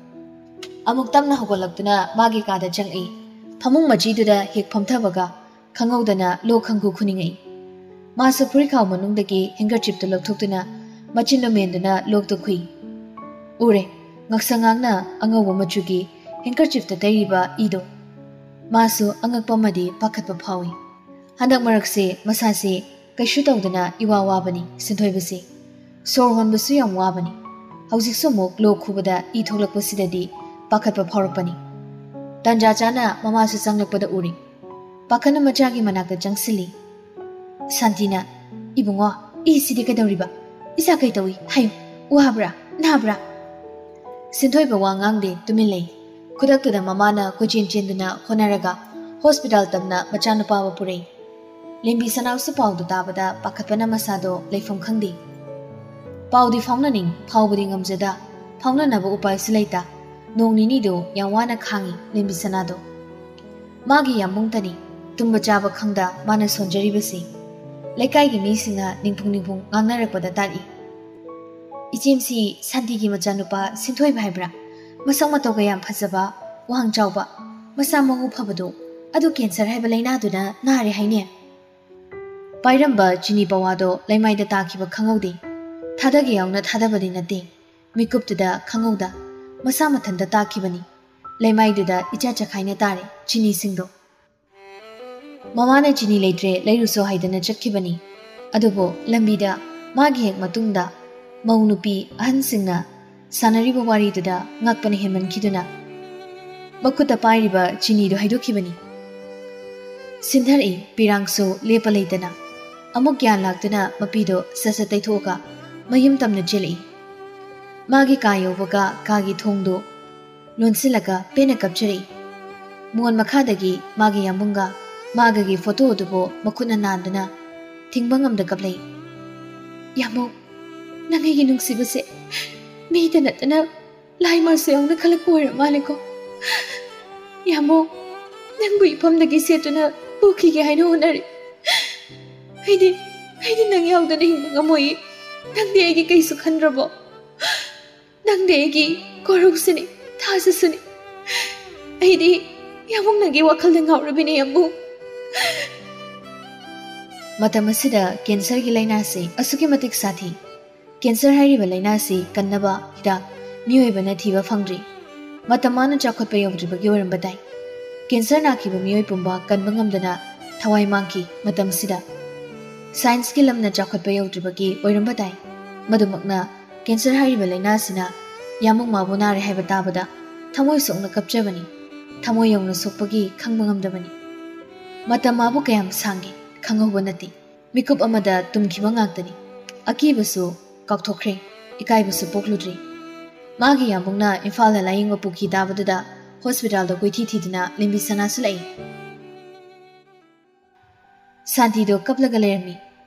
ꯑꯃꯨꯛ ꯇꯞꯅ ꯍꯧꯒꯠꯂꯛꯇꯨꯅ ꯃꯥꯒꯤ ꯀꯥꯗ ꯆꯪꯉꯛꯏ꯫ ꯐꯃꯨꯡ ꯃꯆꯤꯗꯨꯗ ꯍꯦꯛ ꯐꯝꯊꯕꯒ ꯈꯪꯍꯧꯗꯅ ꯂꯣꯛ ꯈꯪꯈꯨ ꯈꯨꯅꯤꯡꯉꯛꯏ꯫ ꯃꯥꯁꯨ ꯐꯨꯔꯤꯠꯈꯥꯎ ꯃꯅꯨꯡꯗꯒꯤ handkerchiefꯇꯨ ꯂꯧꯊꯣꯛꯇꯨꯅ ꯃꯆꯤꯟꯗꯣ ꯃꯦꯟꯗꯨꯅ ꯂꯣꯛꯇꯨ ꯈꯨꯏ꯫ ꯎꯔꯦ, ꯉꯛꯁꯪ ꯉꯥꯡꯅ ꯑꯉꯧꯕ ꯃꯆꯨꯒꯤ handkerchiefꯇ ꯇꯩꯔꯤꯕ ꯏꯗꯣ꯫ ꯃꯥꯁꯨ ꯑꯉꯛꯄ ꯑꯃꯗꯤ ꯄꯥꯈꯠꯄ ꯐꯥꯎꯏ꯫ ꯍꯟꯗꯛ ꯃꯔꯛꯁꯦ ꯃꯁꯥꯁꯦ ꯀꯩꯁꯨ ꯇꯧꯗꯅ ꯏꯋꯥ ꯋꯥꯕꯅꯤ ꯁꯤꯟꯊꯣꯏꯕꯁꯦ꯫ ꯁꯣꯔ ꯍꯣꯟꯕꯁꯨ ꯌꯥꯝ ꯋꯥꯕꯅꯤ꯫ ꯍꯧꯖꯤꯛꯁꯨ ꯑꯃꯨꯛ ꯂꯣꯛ ꯈꯨꯕꯗ ꯏ ꯊꯣꯛꯂꯛꯄꯁꯤꯗꯗꯤ ꯄꯥꯈꯠꯄ ꯐꯥꯎꯔꯛꯄꯅꯤ꯫ ꯇꯟꯖꯥ ꯆꯥꯅ ꯃꯃꯥꯁꯨ ꯆꯪꯂꯛꯄꯗ ꯎꯔꯦ꯫ ꯄꯥꯈꯠꯅ ꯃꯆꯥꯒꯤ ꯃꯅꯥꯛꯇ ꯆꯪꯁꯤꯜꯂꯤ꯫ ꯁꯥꯟꯇꯤꯅ, "ꯏꯕꯨꯡꯉꯣ, ꯏꯁꯤꯗꯤ ꯀꯩꯗꯧꯔꯤꯕ? ꯏꯆꯥ ꯀꯩ ꯇꯧꯏ? ꯍꯥꯏꯌꯨ, ꯋꯥꯕ꯭ꯔꯥ? ꯅꯥꯕ꯭ꯔꯥ?" ꯁꯤꯟꯊꯣꯏꯕ ꯋꯥ ꯉꯥꯡꯗꯦ, ꯇꯨꯃꯤꯟ ꯂꯩ꯫ ꯈꯨꯗꯛꯇꯨꯗ ꯃꯃꯥꯅ ꯀꯣꯏꯆꯦꯟ ꯆꯦꯟꯗꯨꯅ ꯍꯣꯠꯅꯔꯒ hospital ꯇꯝꯅ ꯃꯆꯥꯅꯨꯄꯥꯕꯨ ꯄꯨꯔꯛꯏ꯫ ꯂꯦꯝꯕꯤ ꯁꯅꯥꯎꯁꯨ ꯄꯥꯎꯗꯨ ꯇꯥꯕꯗ ꯄꯥꯈꯠꯄꯅ ꯃꯁꯥꯗꯣ ꯂꯩꯐꯝ ꯈꯪꯗꯦ꯫ ꯄꯥꯎꯗꯤ ꯐꯥꯎꯅꯅꯤꯡ, ꯐꯥꯎꯕꯗꯤ ꯉꯝꯖꯗ, ꯐꯥꯎꯅꯅꯕ ꯎꯄꯥꯏꯁꯨ ꯂꯩꯇ꯫ ꯅꯣꯡ ꯅꯤꯅꯤꯗꯨ ꯌꯥꯝ ꯋꯥꯅ ꯈꯥꯡꯉꯤ ꯂꯦꯝꯕꯤ ꯁꯅꯥꯗꯣ꯫ ꯃꯥꯒꯤ ꯌꯥꯝꯕꯨꯡꯇꯅꯤ ꯇꯨꯝꯕ ꯆꯥꯕ ꯈꯪꯗ ꯃꯥꯅ ꯁꯣꯟꯖꯔꯤꯕꯁꯤ꯫ ꯂꯩꯀꯥꯏꯒꯤ ꯃꯤꯁꯤꯡꯅ ꯅꯤꯡꯐꯨꯡ ꯅꯤꯡꯐꯨꯡ ꯉꯥꯡꯅꯔꯛꯄꯗ ꯇꯥꯔꯛꯏ꯫ "ꯏꯆꯦꯝꯁꯤ ꯁꯥꯟꯇꯤꯒꯤ ꯃꯆꯥꯅꯨꯄꯥ ꯁꯤꯟꯊꯣꯏꯕ ꯍꯥꯏꯕ꯭ꯔꯥ? ꯃꯁꯛ ꯃꯇꯧꯒ ꯌꯥꯝ ꯐꯖꯕ, ꯋꯥꯡ ꯆꯥꯎꯕ, ꯃꯁꯥ ꯃꯎ ꯐꯕꯗꯣ, ꯑꯗꯨ cancer ꯍꯥꯏꯕ ꯂꯥꯏꯅꯥꯗꯨꯅ ꯅꯥꯔꯦ ꯍꯥꯏꯅꯦ?" ꯄꯥꯏꯔꯝꯕ ꯆꯤꯅꯤ ꯄꯋꯥꯗꯣ ꯂꯩꯃꯥꯏꯗ ꯇꯥꯈꯤꯕ ꯈꯪꯍꯧꯗꯦ꯫ ꯊꯥꯗꯒꯦ ꯌꯥꯎꯅ ꯊꯥꯗꯕꯗꯤ ꯅꯠꯇꯦ꯫ ꯃꯤꯀꯨꯞꯇꯨꯗ ꯈꯪꯍꯧꯗ ꯃꯁꯥ ꯃꯊꯟꯇ ꯇꯥꯈꯤꯕꯅꯤ꯫ ꯂꯩꯃꯥꯏꯗꯨꯗ ꯏꯆꯥ ꯆꯈꯥꯏꯅ ꯇꯥꯔꯦ ꯆꯤꯅꯤꯁꯤꯡꯗꯣ꯫ ꯃꯃꯥꯅ ꯆꯤꯅꯤ ꯂꯩꯇ꯭ꯔꯦ, ꯂꯩꯔꯨꯁꯣ ꯍꯥꯏꯗꯅ ꯆꯠꯈꯤꯕꯅꯤ꯫ ꯑꯗꯨꯕꯨ ꯂꯝꯕꯤꯗ ꯃꯥꯒꯤ ꯍꯦꯛ ꯃꯇꯨꯡꯗ ꯃꯧ ꯅꯨꯄꯤ ꯑꯍꯟꯁꯤꯡꯅ ꯁꯥꯟꯅꯔꯤꯕ ꯋꯥꯔꯤꯗꯨꯗ ꯉꯛꯄꯅ ꯍꯦꯟꯃꯟꯈꯤꯗꯨꯅ ꯃꯈꯨꯠꯇ ꯄꯥꯏꯔꯤꯕ ꯆꯤꯅꯤꯗꯨ ꯍꯩꯗꯣꯛꯈꯤꯕꯅꯤ꯫ ꯁꯤꯟꯊꯔꯛꯏ ꯄꯤꯔꯥꯡꯁꯨ ꯂꯦꯞꯄ ꯂꯩꯇꯅ꯫ ꯑꯃꯨꯛ ꯒ꯭ꯌꯥꯟ ꯂꯥꯛꯇꯨꯅ ꯃꯄꯤꯗꯣ ꯁꯠ ꯁꯠ ꯇꯩꯊꯣꯛꯑꯒ ꯃꯌꯨꯝ ꯇꯝꯅ ꯆꯦꯜꯂꯛꯏ꯫ ꯃꯥꯒꯤ ꯀꯥ ꯌꯧꯕꯒ ꯀꯥꯒꯤ ꯊꯣꯡꯗꯨ ꯂꯣꯟꯁꯤꯜꯂꯒ ꯄꯦꯟꯅ ꯀꯞꯆꯔꯛꯏ꯫ ꯃꯣꯟ ꯃꯈꯥꯗꯒꯤ ꯃꯥꯒꯤ ꯌꯥꯝꯕꯨꯡꯒ ꯃꯥꯒꯒꯤ ꯐꯣꯇꯣ ꯑꯗꯨꯕꯨ ꯃꯈꯨꯠꯅ ꯅꯥꯟꯗꯨꯅ ꯊꯤꯡꯕ ꯉꯝꯗ ꯀꯞꯂꯛꯏ꯫ "ꯌꯥꯝꯕꯨꯡ, ꯅꯪ ꯑꯩꯒꯤ ꯅꯨꯡꯁꯤꯕꯁꯦ ꯃꯤꯗ ꯅꯠꯇꯅ ꯂꯥꯏ ꯃꯥꯁꯨ ꯌꯥꯎꯅ ꯈꯜꯂꯛꯄ ꯑꯣꯏꯔ ꯃꯥꯜꯂꯦꯀꯣ꯫ ꯌꯥꯝꯕꯨꯡ, ꯅꯪꯕꯨ ꯏꯐꯝꯗꯒꯤ ꯁꯦꯠꯇꯨꯅ ꯄꯨꯈꯤꯒꯦ ꯍꯥꯏꯅ ꯍꯣꯠꯅꯔꯤ꯫ ꯑꯩꯗꯤ, ꯑꯩꯗꯤ ꯅꯪ ꯌꯥꯎꯗꯅ ꯍꯤꯡꯕ ꯉꯝꯃꯣꯏꯌꯦ꯫ ꯅꯪꯗꯤ ꯑꯩꯒꯤ ꯀꯩꯁꯨ ꯈꯟꯗ꯭ꯔꯕꯣ? ꯅꯪꯗꯤ ꯑꯩꯒꯤ ꯀꯣꯔꯧꯁꯤꯅꯤ, ꯊꯥꯖꯁꯤꯅꯤ꯫ ꯑꯩꯗꯤ ꯌꯥꯝꯕꯨꯡ ꯅꯪꯒꯤ ꯋꯥꯈꯜꯗ ꯉꯥꯎꯔꯕꯤꯅꯦ, ꯌꯥꯝꯕꯨꯡ꯫" ꯃꯇꯝ ꯑꯁꯤꯗ ꯀꯦꯟꯁꯔꯒꯤ ꯂꯥꯏꯅꯥꯁꯤ ꯑꯁꯨꯛꯀꯤ ꯃꯇꯤꯛ ꯁꯥꯊꯤ꯫ ꯀꯦꯟꯁꯔ ꯍꯥꯏꯔꯤꯕ ꯂꯥꯏꯅꯥꯁꯤ ꯀꯟꯅꯕ ꯍꯤꯗꯥꯛ ꯃꯤꯑꯣꯏꯕꯅ ꯊꯤꯕ ꯐꯪꯗ꯭ꯔꯤ꯫ ꯃꯇꯝ ꯃꯥꯅ ꯆꯥꯎꯈꯠꯄ ꯌꯧꯗ꯭ꯔꯤꯕꯒꯤ ꯑꯣꯏꯔꯝꯕ ꯇꯥꯏ꯫ ꯀꯦꯟꯁꯔ ꯅꯥꯈꯤꯕ ꯃꯤꯑꯣꯏ ꯄꯨꯝꯕ ꯀꯟꯕ ꯉꯝꯗꯅ ꯊꯋꯥꯏ ꯃꯥꯡꯈꯤ꯫ ꯃꯇꯝꯁꯤꯗ ꯁꯥꯏꯟꯁꯀꯤ ꯂꯝꯅ ꯆꯥꯎꯈꯠꯄ ꯌꯧꯗ꯭ꯔꯤꯕꯒꯤ ꯑꯣꯏꯔꯝꯕ ꯇꯥꯏ꯫ ꯃꯗꯨꯃꯛꯅ ꯀꯦꯟꯁꯔ ꯍꯥꯏꯔꯤꯕ ꯂꯥꯏꯅꯥ ꯑꯁꯤꯅ ꯌꯥꯝꯕꯨꯡ ꯃꯥꯕꯨ ꯅꯥꯔꯦ ꯍꯥꯏꯕ ꯇꯥꯕꯗ ꯊꯃꯣꯏ ꯁꯣꯛꯅ ꯀꯞꯆꯕꯅꯤ꯫ ꯊꯃꯣꯏ ꯌꯧꯅ ꯁꯣꯛꯄꯒꯤ ꯈꯪꯕ ꯉꯝꯗꯕꯅꯤ꯫ ꯃꯇꯝ ꯃꯥꯕꯨ ꯀꯌꯥꯝ ꯁꯥꯡꯒꯦ ꯈꯪꯍꯧꯕ ꯅꯠꯇꯦ꯫ ꯃꯤꯀꯨꯞ ꯑꯃꯗ ꯇꯨꯝꯈꯤꯕ ꯉꯥꯛꯇꯅꯤ꯫ ꯑꯀꯤꯕꯁꯨ ꯀꯥꯎꯊꯣꯛꯈ꯭ꯔꯦ, ꯏꯀꯥꯏꯕꯁꯨ ꯄꯣꯛꯂꯨꯗ꯭ꯔꯦ꯫ ꯃꯥꯒꯤ ꯌꯥꯝꯕꯨꯡꯅ ꯏꯝꯐꯥꯜꯗ ꯂꯥꯌꯦꯡꯕ ꯄꯨꯈꯤ ꯇꯥꯕꯗꯨꯗ ꯍꯣꯁꯄꯤꯇꯥꯜꯗ ꯀꯣꯏꯊꯤ ꯊꯤꯗꯨꯅ ꯂꯦꯝꯕꯤ ꯁꯅꯥꯁꯨ ꯂꯥꯛꯏ꯫ ꯁꯥꯟꯇꯤꯗꯣ ꯀꯞꯂꯒ ꯂꯩꯔꯝꯃꯤ꯫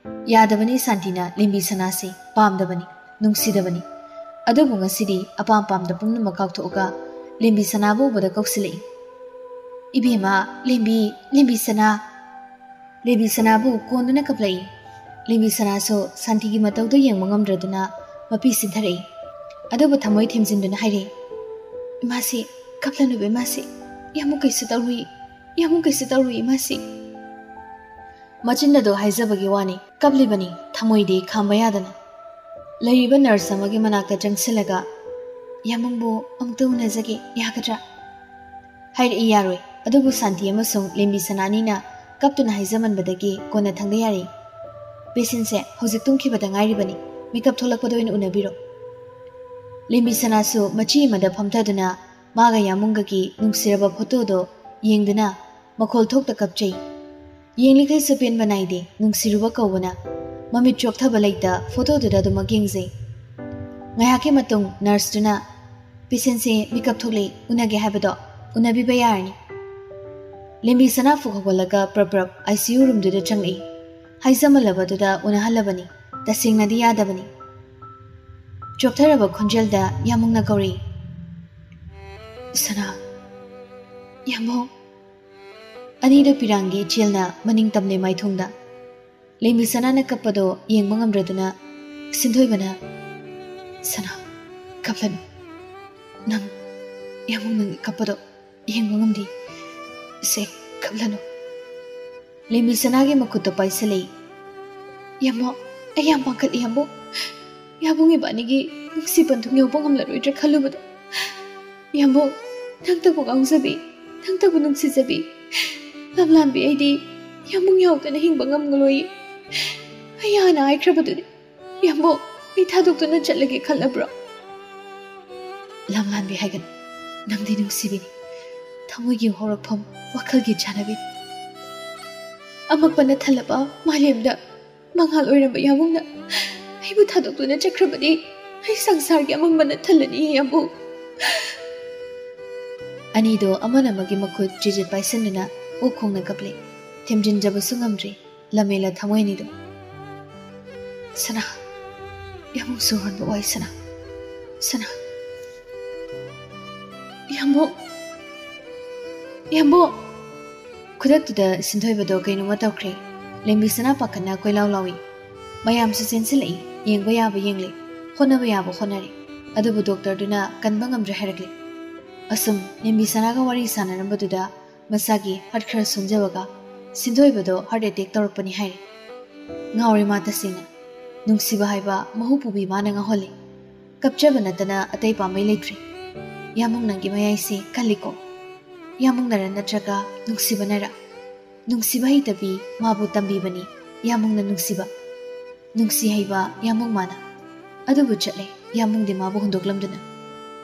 ꯌꯥꯗꯕꯅꯤ, ꯁꯥꯟꯇꯤꯅ ꯂꯦꯝꯕꯤ ꯁꯅꯥꯁꯤ ꯄꯥꯝꯗꯕꯅꯤ, ꯅꯨꯡꯁꯤꯗꯕꯅꯤ꯫ ꯑꯗꯨꯕꯨ ꯉꯁꯤꯗꯤ ꯑꯄꯥꯝ ꯄꯥꯝꯗ ꯄꯨꯝꯅꯃꯛ ꯀꯥꯎꯊꯣꯛꯑꯒ ꯂꯦꯝꯕꯤ ꯁꯅꯥꯕꯨ ꯎꯕꯗ ꯀꯧꯁꯤꯜꯂꯛꯏ꯫ "ꯏꯕꯦꯝꯃ, ꯂꯦꯝꯕꯤ, ꯂꯦꯝꯕꯤ ꯁꯅꯥ!" ꯂꯦꯝꯕꯤ ꯁꯅꯥꯕꯨ ꯀꯣꯟꯗꯨꯅ ꯀꯞꯂꯛꯏ꯫ ꯂꯦꯝꯕꯤ ꯁꯅꯥꯁꯨ ꯁꯥꯟꯇꯤꯒꯤ ꯃꯇꯧꯗꯨ ꯌꯦꯡꯕ ꯉꯝꯗ꯭ꯔꯗꯨꯅ ꯃꯄꯤ ꯁꯤꯟꯊꯔꯛꯏ꯫ ꯑꯗꯨꯕꯨ ꯊꯃꯣꯏ ꯊꯦꯝꯖꯤꯟꯗꯨꯅ ꯍꯥꯏꯔꯛꯏ, "ꯏꯃꯥꯁꯤ, ꯀꯞꯂꯅꯨꯕ ꯏꯃꯥꯁꯤ, ꯌꯥꯝꯕꯨꯡ ꯀꯩꯁꯨ ꯇꯧꯔꯨꯏ, ꯌꯥꯝꯕꯨꯡ ꯀꯩꯁꯨ ꯇꯧꯔꯨꯏ ꯏꯃꯥꯁꯤ꯫" ꯃꯆꯤꯟ ꯑꯗꯨ ꯍꯥꯏꯖꯕꯒꯤ ꯋꯥꯅꯤ, ꯀꯞꯂꯤꯕꯅꯤ ꯊꯃꯣꯏꯗꯤ ꯈꯥꯝꯕ ꯌꯥꯗꯅ꯫ ꯂꯩꯔꯤꯕ ꯅꯔꯁ ꯑꯃꯒꯤ ꯃꯅꯥꯛꯇ ꯆꯪꯁꯤꯜꯂꯒ, "ꯌꯥꯃꯨꯡꯕꯨ ꯑꯃꯨꯛꯇ ꯎꯅꯖꯒꯦ, ꯌꯥꯒꯗ꯭ꯔꯥ?" ꯍꯥꯏꯔꯛꯏ꯫ ꯌꯥꯔꯣꯏ꯫ ꯑꯗꯨꯕꯨ ꯁꯥꯟꯇꯤ ꯑꯃꯁꯨꯡ ꯂꯦꯝꯕꯤ ꯁꯅꯥꯅꯤꯅ ꯀꯞꯇꯨꯅ ꯍꯥꯏꯖꯃꯟꯕꯗꯒꯤ ꯀꯣꯟꯅꯊꯪꯗ ꯌꯥꯔꯛꯏ꯫ "ꯄꯦꯁꯦꯟꯁꯦ ꯍꯧꯖꯤꯛ ꯇꯨꯝꯈꯤꯕꯗ ꯉꯥꯏꯔꯤꯕꯅꯤ, ꯃꯤꯀꯞ ꯊꯣꯛꯂꯛꯄꯗ ꯑꯣꯏꯅ ꯎꯅꯕꯤꯔꯣ꯫" ꯂꯦꯝꯕꯤ ꯁꯅꯥꯁꯨ ꯃꯆꯤ ꯑꯃꯗ ꯐꯝꯊꯗꯨꯅ ꯃꯥꯒ ꯌꯥꯃꯨꯡꯒꯒꯤ ꯅꯨꯡꯁꯤꯔꯕ ꯐꯣꯇꯣꯗꯣ ꯌꯦꯡꯗꯨꯅ ꯃꯈꯣꯜ ꯊꯣꯛꯇ ꯀꯞꯆꯩ꯫ ꯌꯦꯡꯂꯤꯈꯩꯁꯨ ꯄꯦꯟꯕ ꯅꯥꯏꯗꯦ, ꯅꯨꯡꯁꯤꯔꯨꯕ ꯀꯧꯕꯅ꯫ ꯃꯃꯤꯠ ꯆꯣꯛꯊꯕ ꯂꯩꯇ ꯐꯣꯇꯣꯗꯨꯗ ꯑꯗꯨꯃꯛ ꯌꯦꯡꯖꯩ꯫ ꯉꯥꯏꯍꯥꯛꯀꯤ ꯃꯇꯨꯡ ꯅꯔꯁꯇꯨꯅ, "ꯄꯦꯁꯦꯟꯁꯦ ꯃꯤꯀꯞ ꯊꯣꯛꯂꯛꯏ, ꯎꯅꯒꯦ ꯍꯥꯏꯕꯗꯣ ꯎꯅꯕꯤꯕ ꯌꯥꯔꯅꯤ꯫" ꯂꯦꯝꯕꯤ ꯁꯅꯥ ꯐꯨꯛ ꯍꯧꯒꯠꯂꯒ ꯄ꯭ꯔꯞ ꯄ꯭ꯔꯞ ICU ꯔꯨꯝꯗꯨꯗ ꯆꯪꯂꯛꯏ꯫ ꯍꯥꯏꯖꯃꯜꯂꯕꯗꯨꯗ ꯎꯅꯍꯜꯂꯕꯅꯤ꯫ ꯇꯁꯦꯡꯅꯗꯤ ꯌꯥꯗꯕꯅꯤ꯫ ꯆꯣꯛꯊꯔꯕ ꯈꯣꯟꯖꯦꯜꯗ ꯌꯥꯃꯨꯡꯅ ꯀꯧꯔꯛꯏ, "ꯁꯅꯥ, ꯌꯥꯃꯨꯡ꯫" ꯑꯅꯤꯗꯣ ꯄꯤꯔꯥꯡꯒꯤ ꯏꯆꯦꯜꯅ ꯃꯅꯤꯡ ꯇꯝꯂꯦ ꯃꯥꯏꯊꯣꯡꯗ꯫ ꯂꯦꯝꯕꯤ ꯁꯅꯥꯅ ꯀꯞꯄꯗꯣ ꯌꯦꯡꯕ ꯉꯝꯗ꯭ꯔꯗꯨꯅ ꯁꯤꯟꯊꯣꯏꯕꯅ, "ꯁꯅꯥ, ꯀꯞꯂꯅꯨ꯫ ꯅꯪ, ꯌꯥꯃꯨꯡ, ꯅꯪꯒꯤ ꯀꯞꯄꯗꯣ ꯌꯦꯡꯕ ꯉꯝꯗꯦ꯫ ꯁꯦ, ꯀꯞꯂꯅꯨ꯫" ꯂꯦꯝꯕꯤ ꯁꯅꯥꯒꯤ ꯃꯈꯨꯠꯇꯣ ꯄꯥꯏꯁꯜꯂꯛꯏ꯫ "ꯌꯥꯃꯣ, ꯑꯩ ꯌꯥꯝ ꯄꯥꯈꯠꯂꯤ ꯌꯥꯃꯣ꯫ ꯌꯥꯕꯨꯡ ꯏꯕꯥꯅꯤꯒꯤ ꯅꯨꯡꯁꯤ ꯄꯟꯊꯨꯡ ꯌꯧꯕ ꯉꯝꯂꯔꯣꯏꯗ꯭ꯔꯥ ꯈꯜꯂꯨꯕꯗ꯫ ꯌꯥꯃꯣ, ꯅꯪꯇꯕꯨ ꯉꯥꯎꯖꯕꯤ, ꯅꯪꯇꯕꯨ ꯅꯨꯡꯁꯤꯖꯕꯤ꯫ ꯂꯝꯂꯥꯟꯕꯤ ꯑꯩꯗꯤ ꯌꯥꯃꯨꯡ ꯌꯥꯎꯗꯅ ꯍꯤꯡꯕ ꯉꯝꯂꯣꯏ꯫ ꯑꯩ ꯍꯥꯟꯅ ꯍꯥꯏꯈ꯭ꯔꯕꯗꯨꯅꯤ꯫ ꯌꯥꯃꯣ, ꯑꯩ ꯊꯥꯗꯣꯛꯇꯨꯅ ꯆꯠꯂꯒꯦ ꯈꯜꯂꯕ꯭ꯔꯣ?" "ꯂꯝꯂꯥꯟꯕꯤ ꯍꯥꯏꯒꯅꯨ꯫ ꯅꯪꯗꯤ ꯅꯨꯡꯁꯤꯕꯤꯅꯤ꯫ ꯊꯃꯣꯏꯒꯤ ꯍꯧꯔꯛꯐꯝ, ꯋꯥꯈꯜꯒꯤ ꯆꯥꯟꯅꯕꯤꯅꯤ꯫ ꯑꯃꯛꯄꯅ ꯊꯜꯂꯕ ꯃꯥꯂꯦꯝꯗ ꯃꯉꯥꯜ ꯑꯣꯏꯔꯝꯕ ꯌꯥꯃꯨꯡꯅ ꯑꯩꯕꯨ ꯊꯥꯗꯣꯛꯇꯨꯅ ꯆꯠꯈ꯭ꯔꯕꯗꯤ ꯑꯩ ꯁꯪꯁꯥꯔꯒꯤ ꯑꯃꯝꯕꯅ ꯊꯜꯂꯅꯤ ꯌꯥꯃꯨꯡ꯫" ꯑꯅꯤꯗꯣ ꯑꯃꯅ ꯑꯃꯒꯤ ꯃꯈꯨꯠ ꯆꯤꯖꯤꯠ ꯄꯥꯏꯁꯤꯟꯗꯨꯅ ꯑꯣꯛ ꯈꯣꯡꯅ ꯀꯞꯂꯦ꯫ ꯊꯦꯝꯖꯤꯟꯖꯕꯁꯨ ꯉꯝꯗ꯭ꯔꯦ꯫ ꯂꯝꯍꯦꯜꯂ ꯊꯃꯣꯏ ꯑꯅꯤꯗꯣ꯫ "ꯁꯅꯥ, ꯌꯥꯃꯨꯡ ꯁꯣꯔ ꯍꯣꯟꯕ ꯋꯥꯏ, ꯁꯅꯥ, ꯁꯅꯥ, ꯌꯥꯃꯨꯡ, ꯌꯥꯃꯨꯡ!" ꯈꯨꯗꯛꯇꯨꯗ ꯁꯤꯟꯊꯣꯏꯕꯗꯣ ꯀꯩꯅꯣꯝꯃ ꯇꯧꯈ꯭ꯔꯦ꯫ ꯂꯦꯝꯕꯤ ꯁꯅꯥ ꯄꯥꯈꯠꯅ ꯀꯣꯏꯂꯥꯎ ꯂꯥꯎꯏ꯫ ꯃꯌꯥꯝꯁꯨ ꯆꯦꯟꯁꯤꯜꯂꯛꯏ꯫ ꯌꯦꯡꯕ ꯌꯥꯕ ꯌꯦꯡꯂꯦ, ꯍꯣꯠꯅꯕ ꯌꯥꯕ ꯍꯣꯠꯅꯔꯦ꯫ ꯑꯗꯨꯕꯨ ꯗꯣꯛꯇꯔꯗꯨꯅ ꯀꯟꯕ ꯉꯝꯗ꯭ꯔꯦ ꯍꯥꯏꯔꯛꯂꯦ꯫ ꯑꯁꯨꯝ ꯂꯦꯝꯕꯤ ꯁꯅꯥꯒ ꯋꯥꯔꯤ ꯁꯥꯟꯅꯔꯝꯕꯗꯨꯗ ꯃꯁꯥꯒꯤ ꯍꯥꯔꯠ ꯈꯔ ꯁꯣꯟꯖꯕꯒ ꯁꯤꯟꯊꯣꯏꯕꯗꯣ heart attack ꯇꯧꯔꯛꯄꯅꯤ ꯍꯥꯏꯔꯦ꯫ ꯉꯥꯎꯔꯦ ꯃꯥ ꯇꯁꯦꯡꯅ꯫ ꯅꯨꯡꯁꯤꯕ ꯍꯥꯏꯕ ꯃꯍꯨ ꯄꯨꯕꯤ ꯃꯥꯅ ꯉꯥꯎꯍꯜꯂꯦ꯫ ꯀꯞꯆꯕ ꯅꯠꯇꯅ ꯑꯇꯩ ꯄꯥꯝꯕꯩ ꯂꯩꯇ꯭ꯔꯦ꯫ ꯌꯥꯃꯨꯡ, ꯅꯪꯒꯤ ꯃꯌꯥꯏꯁꯦ ꯀꯜꯂꯤꯀꯣ꯫ ꯌꯥꯃꯨꯡꯅꯔ ꯅꯠꯇ꯭ꯔꯒ ꯅꯨꯡꯁꯤꯕꯅꯔ? ꯅꯨꯡꯁꯤꯕ ꯍꯩꯇꯕꯤ ꯃꯥꯕꯨ ꯇꯝꯕꯤꯕꯅꯤ ꯌꯥꯃꯨꯡꯅ ꯅꯨꯡꯁꯤꯕ꯫ ꯅꯨꯡꯁꯤ ꯍꯩꯕ ꯌꯥꯃꯨꯡ ꯃꯥꯅ꯫ ꯑꯗꯨꯕꯨ ꯆꯠꯂꯦ ꯌꯥꯃꯨꯡꯗꯤ ꯃꯥꯕꯨ ꯍꯨꯟꯗꯣꯛꯂꯝꯗꯨꯅ꯫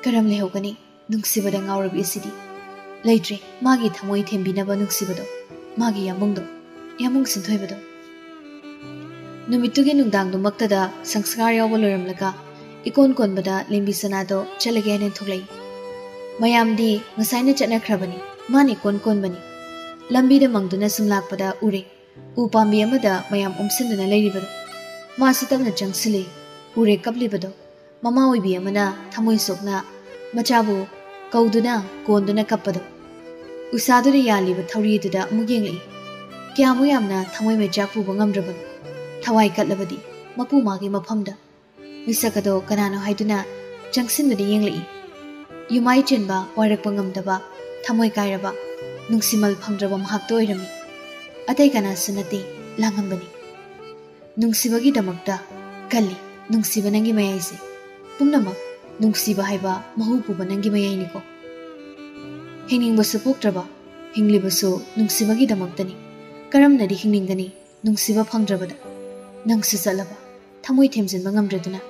ꯀꯔꯝ ꯂꯩꯍꯧꯒꯅꯤ ꯅꯨꯡꯁꯤꯕꯗ ꯉꯥꯎꯔꯕꯤ ꯑꯁꯤꯗꯤ? ꯂꯩꯇ꯭ꯔꯦ ꯃꯥꯒꯤ ꯊꯃꯣꯏ ꯊꯦꯝꯕꯤꯅꯕ ꯅꯨꯡꯁꯤꯕꯗꯣ, ꯃꯥꯒꯤ ꯌꯥꯃꯨꯡꯗꯣ, ꯌꯥꯃꯨꯡ ꯁꯤꯟꯊꯣꯏꯕꯗꯣ꯫ ꯅꯨꯃꯤꯠꯇꯨꯒꯤ ꯅꯨꯡꯗꯥꯡꯗꯨꯃꯛꯇꯗ ꯁꯪꯁꯀꯥꯔ ꯌꯥꯎꯕ ꯂꯣꯏꯔꯝꯂꯒ ꯏꯀꯣꯟ ꯀꯣꯟꯕꯗ ꯂꯦꯝꯕꯤ ꯁꯅꯥꯗꯣ ꯆꯠꯂꯒꯦ ꯍꯥꯏꯅ ꯊꯣꯛꯂꯛꯏ꯫ ꯃꯌꯥꯝꯗꯤ ꯉꯁꯥꯏꯅ ꯆꯠꯅꯈ꯭ꯔꯕꯅꯤ, ꯃꯥꯅ ꯏꯀꯣꯟ ꯀꯣꯟꯕꯅꯤ꯫ ꯂꯝꯕꯤꯗ ꯃꯪꯗꯨꯅ ꯁꯨꯝ ꯂꯥꯛꯄꯗ ꯎꯔꯦ꯫ ꯎ ꯄꯥꯝꯕꯤ ꯑꯃꯗ ꯃꯌꯥꯝ ꯑꯣꯝꯁꯤꯟꯗꯨꯅ ꯂꯩꯔꯤꯕꯗꯨ꯫ ꯃꯥꯁꯨ ꯇꯞꯅ ꯆꯪꯁꯤꯜꯂꯤ꯫ ꯎꯔꯦ ꯀꯞꯂꯤꯕꯗꯣ꯫ ꯃꯃꯥ ꯑꯣꯏꯕꯤ ꯑꯃꯅ ꯊꯃꯣꯏ ꯁꯣꯛꯅ ꯃꯆꯥꯕꯨ ꯀꯧꯗꯨꯅ ꯀꯣꯟꯗꯨꯅ ꯀꯞꯄꯗꯣ꯫ ꯎꯁꯥꯗꯨꯗ ꯌꯥꯜꯂꯤꯕ ꯊꯧꯔꯤꯗꯨꯗ ꯑꯃꯨꯛ ꯌꯦꯡꯂꯛꯏ꯫ ꯀꯌꯥꯃꯨꯛ ꯌꯥꯝꯅ ꯊꯃꯣꯏ ꯃꯩꯆꯥꯛ ꯄꯨꯕ ꯉꯝꯗ꯭ꯔꯕꯅꯣ꯫ ꯊꯋꯥꯏ ꯀꯠꯂꯕꯗꯤ ꯃꯄꯨ ꯃꯥꯒꯤ ꯃꯐꯝꯗ꯫ ꯃꯤꯁꯛ ꯑꯗꯣ ꯀꯅꯥꯅꯣ ꯍꯥꯏꯗꯨꯅ ꯆꯪꯁꯤꯟꯗꯨꯅ ꯌꯦꯡꯂꯛꯏ꯫ ꯌꯨꯃꯥꯏ ꯆꯦꯟꯕ, ꯋꯥꯔꯛꯄ ꯉꯝꯗꯕ, ꯊꯃꯣꯏ ꯀꯥꯏꯔꯕ, ꯅꯨꯡꯁꯤꯃꯜ ꯐꯪꯗ꯭ꯔꯕ ꯃꯍꯥꯛꯇꯣ ꯑꯣꯏꯔꯝꯃꯤ꯫ ꯑꯇꯩ ꯀꯅꯥꯁꯨ ꯅꯠꯇꯦ, ꯂꯥꯡꯉꯝꯕꯅꯤ꯫ ꯅꯨꯡꯁꯤꯕꯒꯤꯗꯃꯛꯇ ꯀꯜꯂꯤ, ꯅꯨꯡꯁꯤꯕ ꯅꯪꯒꯤ ꯃꯌꯥꯏꯁꯦ꯫ ꯄꯨꯝꯅꯃꯛ ꯅꯨꯡꯁꯤꯕ ꯍꯥꯏꯕ ꯃꯍꯨ ꯄꯨꯕ ꯅꯪꯒꯤ ꯃꯌꯥꯏꯅꯤꯀꯣ꯫ ꯍꯤꯡꯅꯤꯡꯕꯁꯨ ꯄꯣꯛꯇ꯭ꯔꯕ, ꯍꯤꯡꯂꯤꯕꯁꯨ ꯅꯨꯡꯁꯤꯕꯒꯤꯗꯃꯛꯇꯅꯤ꯫ ꯀꯔꯝꯅꯗꯤ ꯍꯤꯡꯅꯤꯡꯒꯅꯤ ꯅꯨꯡꯁꯤꯕ ꯐꯪꯗ꯭ꯔꯕꯗ? ꯅꯪꯁꯨ ꯆꯠꯂꯕ, ꯊꯃꯣꯏ ꯊꯦꯝꯖꯤꯟꯕ ꯉꯝꯗ꯭ꯔꯗꯨꯅ꯫